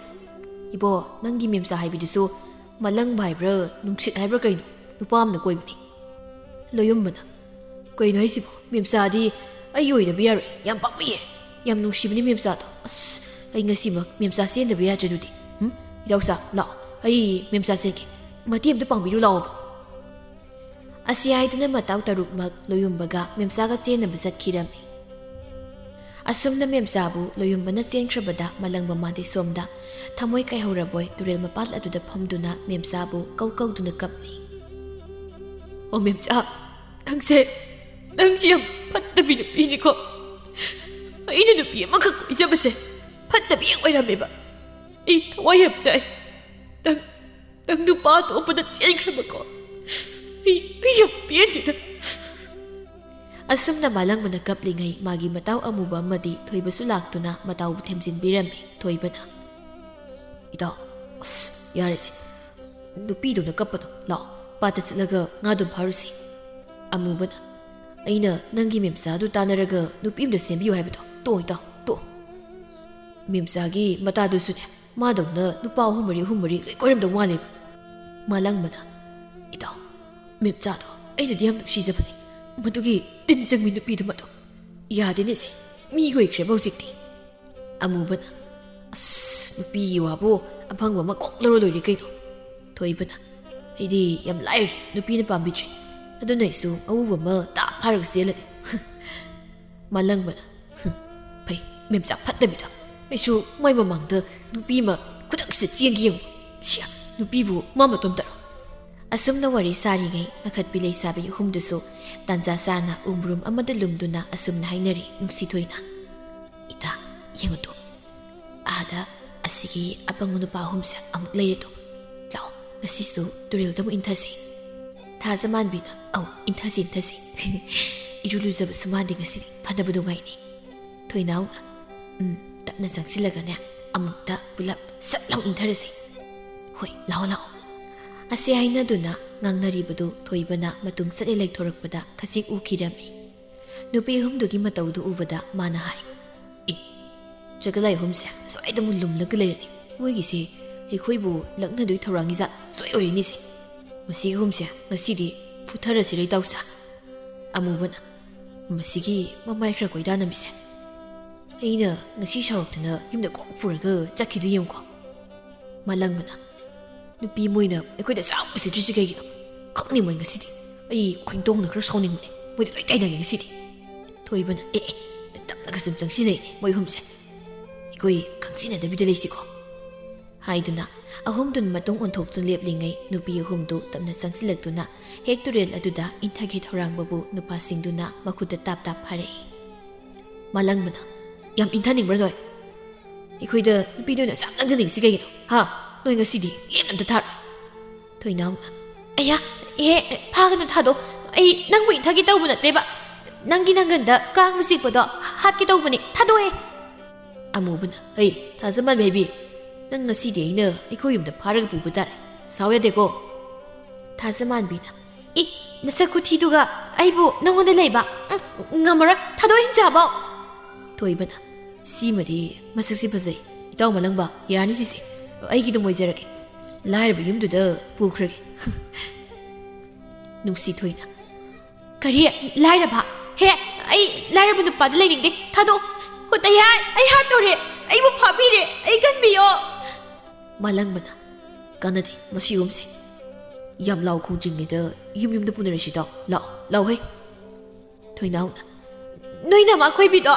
"ꯏꯕꯣ, ꯅꯪꯒꯤ ꯃꯦꯝꯆꯥ ꯍꯥꯏꯕꯤꯗꯨꯁꯨ ꯃꯂꯪꯕ ꯍꯥꯏꯕ꯭ꯔꯥ, ꯅꯨꯡꯁꯤꯠ ꯍꯥꯏꯕ꯭ꯔꯥ ꯀꯩꯅꯣ, ꯅꯨꯄꯥ ꯑꯃꯅ ꯀꯣꯏꯕꯅꯤ꯫" ꯂꯣꯌꯨꯝꯕꯅ, "ꯀꯩꯅꯣ ꯍꯥꯏꯁꯤꯕꯣ? ꯃꯦꯝꯆꯥꯗꯤ ꯑꯩ ꯑꯣꯏꯗꯕ ꯌꯥꯔꯣꯏ꯫ ꯌꯥꯝ ꯄꯥꯝꯃꯨꯏꯌꯦ꯫ ꯌꯥꯝ ꯅꯨꯡꯁꯤꯕꯅꯤ ꯃꯦꯝꯆꯥꯗꯣ꯫ ꯑꯁ, ꯑꯩ ꯉꯁꯤꯃꯛ ꯃꯦꯝꯆꯥ ꯆꯦꯟꯗꯕ ꯌꯥꯗ꯭ꯔꯦ ꯑꯗꯨꯗꯤ꯫ ꯎꯝ? ꯏꯇꯥꯎꯆꯥ, ꯂꯥꯛꯑꯣ꯫ ꯑꯩ ꯃꯦꯝꯆꯥ ꯆꯦꯟꯒꯦ꯫ ꯃꯇꯦꯡ ꯑꯝꯇ ꯄꯥꯡꯕꯤꯔꯨ ꯂꯥꯛꯑꯣꯕ꯫" ꯑꯁꯤ ꯍꯥꯏꯗꯨꯅ ꯃꯇꯥꯎ ꯇꯔꯨꯛꯃꯛ ꯂꯣꯌꯨꯝꯕꯒ ꯃꯦꯝꯆꯥꯒ ꯆꯦꯟꯅꯕ ꯆꯠꯈꯤꯔꯝꯃꯤ꯫ ꯑꯁꯨꯝꯅ ꯃꯦꯝꯆꯥꯕꯨ ꯂꯣꯌꯨꯝꯕꯅ ꯆꯦꯟꯈ꯭ꯔꯕꯗ ꯃꯂꯪꯕ ꯃꯥꯗꯤ ꯁꯣꯝꯗ ꯊꯃꯣꯏ ꯀꯥꯏꯍꯧꯔꯕꯣꯏ ꯇꯨꯔꯦꯜ ꯃꯄꯥꯜ ꯑꯗꯨꯗ ꯐꯝꯗꯨꯅ ꯃꯦꯝꯆꯥꯕꯨ ꯀꯧ ꯀꯧꯗꯨꯅ ꯀꯞꯂꯤ꯫ "ꯑꯣ ꯃꯦꯝꯆꯥ, ꯅꯪꯁꯦ, ꯅꯪꯁꯦ ꯌꯥꯝ ꯐꯠꯇꯕꯤ ꯅꯨꯄꯤꯅꯤꯀꯣ꯫ ꯑꯩꯅ ꯅꯨꯄꯤ ꯑꯃꯈꯛ ꯀꯣꯏꯖꯕꯁꯦ ꯐꯠꯇꯕꯤ ꯍꯦꯛ ꯑꯣꯏꯔꯝꯃꯦꯕ꯫ ꯑꯩ ꯊꯋꯥꯏ ꯌꯥꯝ ꯆꯥꯛꯑꯦ꯫ ꯅꯪ, ꯅꯪ ꯅꯨꯄꯥ ꯑꯇꯣꯞꯄꯗ ꯆꯦꯟꯈ꯭ꯔꯕꯀꯣ꯫ ꯑꯩ, ꯑꯩ ꯌꯥꯝ ꯄꯦꯟꯗꯦꯗ꯫" ꯑꯁꯨꯝꯅ ꯃꯥꯂꯪꯕꯅ ꯀꯞꯂꯤꯉꯩ ꯃꯥꯒꯤ ꯃꯇꯥꯎ ꯑꯃꯨꯕ ꯑꯃꯗꯤ ꯊꯣꯏꯕꯁꯨ ꯂꯥꯛꯇꯨꯅ ꯃꯇꯥꯎꯕꯨ ꯊꯦꯝꯖꯤꯟꯕꯤꯔꯝꯃꯤ꯫ ꯊꯣꯏꯕꯅ, "ꯏꯇꯥꯎ, ꯑꯁ, ꯌꯥꯔꯦꯁꯦ꯫ ꯅꯨꯄꯤꯗꯧꯅ ꯀꯞꯄꯅꯨ꯫ ꯂꯥꯛꯑꯣ, ꯄꯥꯠꯇ ꯆꯠꯂꯒ ꯉꯥ ꯑꯗꯨꯝ ꯐꯥꯔꯨꯁꯤ꯫" ꯑꯃꯨꯕꯅ, "ꯑꯩꯅ ꯅꯪꯒꯤ ꯃꯦꯝꯆꯥꯗꯨ ꯇꯥꯟꯅꯔꯒ ꯅꯨꯄꯤ ꯑꯃꯗ ꯁꯦꯝꯕꯤꯌꯨ ꯍꯥꯏꯕꯗꯣ ꯇꯣꯛꯑꯣ ꯏꯇꯥꯎ, ꯇꯣꯛꯑꯣ꯫ ꯃꯦꯝꯆꯥꯒꯤ ꯃꯇꯥꯗꯨꯁꯨꯅꯦ, ꯃꯥꯗꯧꯅ ꯅꯨꯄꯥ ꯑꯍꯨꯝ ꯃꯔꯤ, ꯑꯍꯨꯝ ꯃꯔꯤ ꯂꯣꯏ ꯀꯣꯏꯔꯝꯗꯧ ꯃꯥꯜꯂꯦꯕ꯫" ꯃꯥꯂꯪꯕꯅ, "ꯏꯇꯥꯎ, ꯃꯦꯝꯆꯥꯗꯣ ꯑꯩꯅꯗꯤ ꯌꯥꯝ ꯅꯨꯡꯁꯤꯖꯕꯅꯤ꯫ ꯃꯗꯨꯒꯤ ꯇꯤꯟ ꯆꯪꯕꯤ ꯅꯨꯄꯤꯗꯨ ꯃꯗꯣ꯫ ꯌꯥꯗꯦꯅꯦ ꯁꯦ, ꯃꯤ ꯑꯣꯏꯈ꯭ꯔꯦꯕ ꯍꯧꯖꯤꯛꯇꯤ꯫" ꯑꯃꯨꯕꯅ, "ꯑꯁ, ꯅꯨꯄꯤꯒꯤ ꯋꯥꯕꯨ ꯑꯐꯪꯕ ꯑꯃ ꯀꯣꯛ ꯂꯧꯔ ꯂꯣꯏꯔꯦ ꯀꯩꯅꯣ꯫" ꯊꯣꯏꯕꯅ, "ꯑꯩꯗꯤ ꯌꯥꯝ ꯂꯥꯏꯔꯦ, ꯅꯨꯄꯤꯅ ꯄꯥꯝꯕꯤꯗ꯭ꯔꯦ꯫ ꯑꯗꯨꯅ ꯑꯩꯁꯨ ꯑꯎꯕ ꯑꯃ ꯇꯥ ꯐꯥꯔꯒ ꯆꯦꯜꯂꯒꯦ꯫" ꯃꯥꯂꯪꯕꯅ, "ꯍꯨꯝ, ꯐꯩ, ꯃꯦꯝꯆꯥ ꯐꯠꯇꯕꯤꯗꯣ꯫ ꯑꯩꯁꯨ ꯃꯥꯏ ꯃꯃꯥꯡꯗ ꯅꯨꯄꯤ ꯑꯃ ꯈꯨꯗꯛꯁꯤꯗ ꯆꯦꯟꯒꯦ ꯌꯦꯡꯉꯨ꯫ ꯁꯤꯌꯥ, ꯅꯨꯄꯤꯕꯨ ꯃꯥ ꯃꯇꯣꯝꯇꯔꯣ?" ꯑꯁꯨꯝꯅ ꯋꯥꯔꯤ ꯁꯥꯔꯤꯉꯩ ꯅꯈꯠꯄꯤ ꯂꯩꯁꯥꯕꯤ ꯑꯍꯨꯝꯗꯨꯁꯨ ꯇꯥꯟꯖꯥ ꯆꯥꯅ ꯎꯃꯨꯔꯨꯝ ꯑꯃꯗ ꯂꯨꯝꯗꯨꯅ ꯑꯁꯨꯝꯅ ꯍꯥꯏꯅꯔꯤ ꯅꯨꯡꯁꯤꯊꯣꯏꯅ꯫ "ꯏꯇꯥ, ꯌꯦꯡꯉꯨ ꯇꯨ, ꯑꯥꯗ ꯑꯁꯤꯒꯤ ꯑꯄꯪꯕ ꯅꯨꯄꯥ ꯑꯍꯨꯝꯁꯦ ꯑꯃꯨꯛ ꯂꯩꯔꯦ ꯇꯨ꯫ ꯂꯥꯛꯑꯣ, ꯉꯁꯤꯁꯨ ꯇꯨꯔꯦꯜꯗ ꯑꯃꯨꯛ ꯏꯟꯊꯁꯤ꯫" ꯊꯥꯖꯃꯥꯟꯕꯤꯅ, "ꯑꯧ, ꯏꯟꯊꯁꯤ, ꯏꯟꯊꯁꯤ꯫ ꯏꯔꯨ ꯂꯨꯖꯕꯁꯨ ꯃꯥꯟꯗꯦ ꯉꯁꯤꯗꯤ, ꯐꯅꯕ ꯅꯨꯡꯉꯥꯏꯅꯤ꯫" ꯊꯣꯏꯅꯥꯎꯅ, "ꯎꯝ, ꯇꯞꯅ ꯆꯪꯁꯤꯜꯂꯒꯅꯦ, ꯑꯃꯨꯛꯇ ꯄꯨꯂꯞ ꯁꯠ ꯂꯥꯎ ꯏꯟꯊꯔꯁꯤ꯫ ꯍꯣꯏ, ꯂꯥꯛꯑꯣ, ꯂꯥꯛꯑꯣ꯫ ꯑꯁꯤ ꯍꯥꯏꯅꯗꯨꯅ ꯉꯥꯡꯅꯔꯤꯕꯗꯨ ꯊꯣꯏꯕꯅ ꯃꯇꯨꯡ ꯆꯠꯂꯦ ꯂꯩꯊꯣꯔꯛꯄꯗ ꯈꯖꯤꯛ ꯎꯈꯤꯔꯝꯃꯤ꯫ ꯅꯨꯄꯤ ꯑꯍꯨꯝꯗꯨꯒꯤ ꯃꯇꯧꯗꯨ ꯎꯕꯗ ꯃꯥꯅ ꯍꯥꯏ, "ꯑꯦ, ꯆꯒꯂꯥꯏ ꯑꯍꯨꯝꯁꯦ ꯁ꯭ꯋꯥꯏꯗ ꯑꯃꯨꯛ ꯂꯨꯝꯂꯒ ꯂꯩꯔꯅꯤ꯫ ꯃꯣꯏꯒꯤꯁꯦ ꯑꯩꯈꯣꯏꯕꯨ ꯂꯛꯅꯗꯣꯏ ꯊꯧꯔꯥꯡꯒꯤ ꯖꯥꯠ ꯁꯣꯏ ꯑꯣꯏꯔꯤꯅꯤꯁꯦ꯫ ꯃꯁꯤ ꯑꯍꯨꯝꯁꯦ ꯉꯁꯤꯗꯤ ꯐꯨꯊꯔꯁꯤꯔ ꯏꯇꯥꯎꯁꯥ?" ꯑꯃꯨꯕꯅ, "ꯃꯁꯤꯒꯤ ꯃꯃꯥꯏ ꯈꯔ ꯀꯣꯏꯗꯥꯅꯃꯤꯁꯦ꯫ ꯑꯩꯅ ꯉꯁꯤ ꯁꯥꯎꯔꯛꯇꯅ ꯌꯨꯝꯗ ꯀꯣꯛ ꯄꯨꯔꯒ ꯆꯠꯈꯤꯗꯨ ꯌꯦꯡꯉꯨꯀꯣ꯫" ꯃꯥꯂꯪꯕꯅ, "ꯅꯨꯄꯤ ꯃꯣꯏꯅ ꯑꯩꯈꯣꯏꯗ ꯁꯨꯛ ꯎꯁꯤꯠꯇ꯭ꯔꯤꯁꯤ ꯀꯩꯒꯤꯅꯣ? ꯈꯪꯅꯤ ꯃꯣꯏ ꯉꯁꯤꯗꯤ꯫ ꯑꯩ ꯈꯣꯏꯗꯣꯡꯅ ꯈꯔ ꯁꯥꯎꯅꯤꯡꯕꯅꯦ꯫ ꯃꯣꯏꯗ ꯂꯣꯏ ꯇꯥꯏꯅꯒꯦ ꯉꯁꯤꯗꯤ꯫" ꯊꯣꯏꯕꯅ, "ꯑꯦ, ꯑꯦ, ꯇꯞꯅꯒ ꯁꯨꯝ ꯆꯪꯁꯤꯟꯅꯩꯅꯦ ꯃꯣꯏ ꯑꯍꯨꯝꯁꯦ꯫ ꯑꯩꯈꯣꯏ ꯈꯪꯁꯤꯟꯅꯗꯕꯤꯗ ꯂꯩꯁꯤꯀꯣ?" ꯍꯥꯏꯗꯨꯅ ꯑꯍꯨꯝꯗꯨꯅ ꯃꯇꯨꯡ ꯑꯣꯟꯊꯣꯛꯇꯨꯅ ꯂꯦꯞꯂꯤꯉꯩ ꯅꯨꯄꯤ ꯑꯍꯨꯝꯗꯨ ꯇꯞꯅ ꯆꯪꯁꯤꯜꯂꯛꯇꯨꯅ ꯍꯦꯛ ꯇꯨꯔꯦꯜ ꯑꯗꯨꯗ ꯏꯟꯊꯒꯦ ꯊꯧꯔꯥꯡꯕꯕꯨ ꯅꯨꯄꯥꯁꯤꯡꯗꯨꯅ ꯃꯈꯨꯠꯇ ꯇꯥꯞ ꯇꯥꯞ ꯐꯥꯔꯛꯏ꯫ ꯃꯥꯂꯪꯕꯅ, "ꯌꯥꯝ ꯏꯟꯊꯅꯤꯡꯕ꯭ꯔꯥ ꯅꯣꯏ? ꯑꯩꯈꯣꯏꯗ ꯅꯨꯄꯤꯗ ꯑꯣꯏꯅ ꯑꯁꯨꯛ ꯌꯥꯝ ꯅꯝꯖꯅꯤꯡꯉꯤꯁꯤ ꯀꯩꯒꯤꯅꯣ? ꯍꯥ? ꯅꯣꯏ ꯉꯁꯤꯗꯤ ꯂꯦꯝꯅ ꯑꯝꯇ ꯊꯥꯔꯣꯏ꯫" ꯊꯣꯏꯅꯥꯎꯅ, "ꯑꯌꯥ, ꯑꯦꯍꯦ, ꯐꯥꯒꯅꯨ ꯊꯥꯗꯣ꯫ ꯑꯩ ꯅꯪꯕꯨ ꯏꯟꯊꯒꯦ ꯇꯧꯕ ꯅꯠꯇꯦꯕ꯫ ꯅꯪꯒꯤ ꯅꯪꯒꯟꯗ ꯀꯥꯡꯅ ꯆꯤꯛꯄꯗꯣ ꯍꯥꯠꯀꯦ ꯇꯧꯕꯅꯤ꯫ ꯊꯥꯗꯣꯛꯑꯦ꯫" ꯑꯃꯨꯕꯅ, "ꯍꯩ, ꯊꯥꯖꯃꯥꯟꯕꯤ ꯍꯥꯏꯕꯤ, ꯅꯪ ꯉꯁꯤꯗꯤ ꯑꯩꯅ ꯑꯩꯈꯣꯏ ꯌꯨꯝꯗ ꯐꯥꯔꯒ ꯄꯨꯕ ꯇꯥꯔꯦ꯫ ꯁꯥꯎ ꯌꯥꯗꯦꯀꯣ꯫" ꯊꯥꯖꯃꯥꯟꯕꯤꯅ, "ꯏ, ꯅꯁꯛ ꯈꯨꯊꯤꯗꯨꯒ ꯑꯩꯕꯨ ꯅꯪꯉꯣꯟꯗ ꯂꯩꯕ? ꯎꯝ, ꯉꯝꯃꯔꯣꯏ, ꯊꯥꯗꯣꯛꯑꯣ ꯍꯤꯡꯆꯥꯕꯧ꯫" ꯊꯣꯏꯕꯅ, "ꯁꯤꯃꯗꯤ ꯃꯁꯛꯁꯤ ꯐꯖꯩ, ꯏꯇꯥꯎ ꯃꯥꯂꯪꯕ, ꯌꯥꯔꯅꯤ ꯁꯤꯁꯦ, ꯑꯩꯒꯤ ꯑꯗꯨꯝ ꯑꯣꯏꯖꯔꯒꯦ, ꯂꯥꯏꯔꯕ ꯌꯨꯝꯗꯨꯗ ꯄꯨꯈ꯭ꯔꯒꯦ꯫" ꯅꯨꯡꯁꯤꯊꯣꯏꯅ, "ꯀꯔꯤ? ꯂꯥꯏꯔꯕ? ꯍꯦ, ꯑꯩ ꯂꯥꯏꯔꯕ ꯅꯨꯄꯥꯗ ꯂꯩꯅꯤꯡꯗꯦ꯫ ꯊꯥꯗꯣꯛꯑꯣ꯫ ꯈꯨꯠ ꯑꯩ ꯍꯥꯏ, ꯑꯩ ꯍꯥꯠꯇꯧꯔꯦ꯫ ꯑꯩꯕꯨ ꯐꯥꯕꯤꯔꯦ꯫ ꯑꯩ ꯀꯟꯕꯤꯌꯣ꯫" ꯃꯥꯂꯪꯕꯅ, "ꯀꯥꯟꯅꯗꯦ, ꯃꯁꯤ ꯑꯍꯨꯝꯁꯦ ꯌꯥꯝ ꯂꯥꯎ ꯈꯣꯡꯗ꯭ꯔꯤꯉꯩꯗ ꯌꯨꯝ ꯌꯨꯝꯗ ꯄꯨꯅꯔꯁꯤ ꯇꯥꯎ꯫ ꯂꯥꯛꯑꯣ, ꯂꯥꯛꯑꯣ ꯍꯦ꯫" ꯊꯣꯏꯅꯥꯎꯅ, "ꯅꯣꯏ ꯅꯃꯥ ꯈꯣꯏꯕꯤꯗꯣ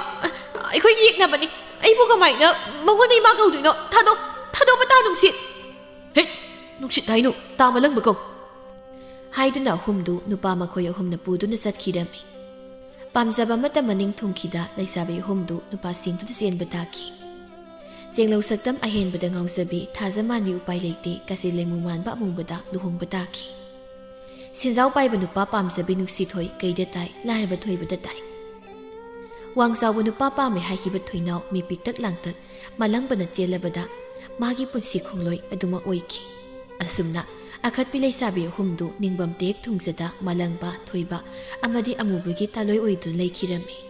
ꯑꯩꯈꯣꯏꯒꯤ ꯌꯦꯛꯅꯕꯅꯤ꯫ ꯑꯩꯕꯨ ꯀꯃꯥꯏꯅ ꯃꯉꯣꯟꯗ ꯏꯃꯥ ꯀꯧꯗꯣꯏꯅꯣ? ꯊꯥꯗꯣꯛ, ꯊꯥꯗꯣꯛꯄ ꯇꯥ ꯅꯨꯡꯁꯤꯠ꯫" "ꯍꯦ, ꯅꯨꯡꯁꯤꯠ ꯍꯥꯏꯅꯨ, ꯇꯥ ꯃꯥꯂꯪꯕ ꯀꯧ꯫" ꯍꯥꯏꯗꯨꯅ ꯑꯍꯨꯝꯗꯨ ꯅꯨꯄꯥ ꯃꯈꯣꯏ ꯑꯍꯨꯝꯅ ꯄꯨꯗꯨꯅ ꯆꯠꯈꯤꯔꯝꯃꯤ꯫ ꯄꯥꯝꯖꯕ ꯑꯃꯠꯇ ꯃꯅꯤꯡ ꯊꯨꯡꯈꯤꯗ ꯂꯩꯁꯥꯕꯤ ꯑꯍꯨꯝꯗꯨ ꯅꯨꯄꯥꯁꯤꯡꯗꯨꯗ ꯆꯦꯟꯕ ꯇꯥꯈꯤ꯫ ꯆꯦꯡꯂꯧ ꯁꯛꯇꯝ ꯑꯍꯦꯟꯕꯗ ꯉꯥꯎꯖꯕꯤ ꯊꯥꯖꯃꯥꯟꯕꯤ ꯎꯄꯥꯏ ꯂꯩꯇꯦ ꯀꯥꯆꯤꯟ ꯂꯩꯃꯨ ꯃꯥꯟꯕ ꯑꯃꯨꯕꯗ ꯂꯨꯍꯣꯡꯕ ꯇꯥꯈꯤ꯫ ꯁꯦꯟꯖꯥꯎ ꯄꯥꯏꯕ ꯅꯨꯄꯥ ꯄꯥꯝꯖꯕꯤ ꯅꯨꯡꯁꯤꯊꯣꯏ ꯀꯩꯗ ꯇꯥꯏ, ꯂꯥꯏꯔꯕ ꯊꯣꯏꯕꯗ ꯇꯥꯏ꯫ ꯋꯥꯡ ꯆꯥꯎꯕ ꯅꯨꯄꯥ ꯄꯥꯝꯃꯦ ꯍꯥꯏꯈꯤꯕ ꯊꯣꯏꯅꯥꯎ ꯃꯤ ꯄꯤꯛꯇꯛ ꯂꯥꯡꯇꯛ ꯃꯥꯂꯪꯕꯅ ꯆꯦꯜꯂꯕꯗ ꯃꯥꯒꯤ ꯄꯨꯟꯁꯤ ꯈꯣꯡꯂꯣꯏ ꯑꯗꯨꯃꯛ ꯑꯣꯏꯈꯤ꯫ ꯑꯁꯨꯝꯅ ꯑꯈꯠꯄꯤ ꯂꯩꯁꯥꯕꯤ ꯑꯍꯨꯝꯗꯨ ꯅꯤꯡꯕꯝ ꯇꯦꯛ ꯊꯨꯡꯖꯗ ꯃꯥꯂꯪꯕ, ꯊꯣꯏꯕ ꯑꯃꯗꯤ ꯑꯃꯨꯕꯒꯤ ꯇꯥꯂꯣꯏ ꯑꯣꯏꯗꯨꯅ ꯂꯩꯈꯤꯔꯝꯃꯤ꯫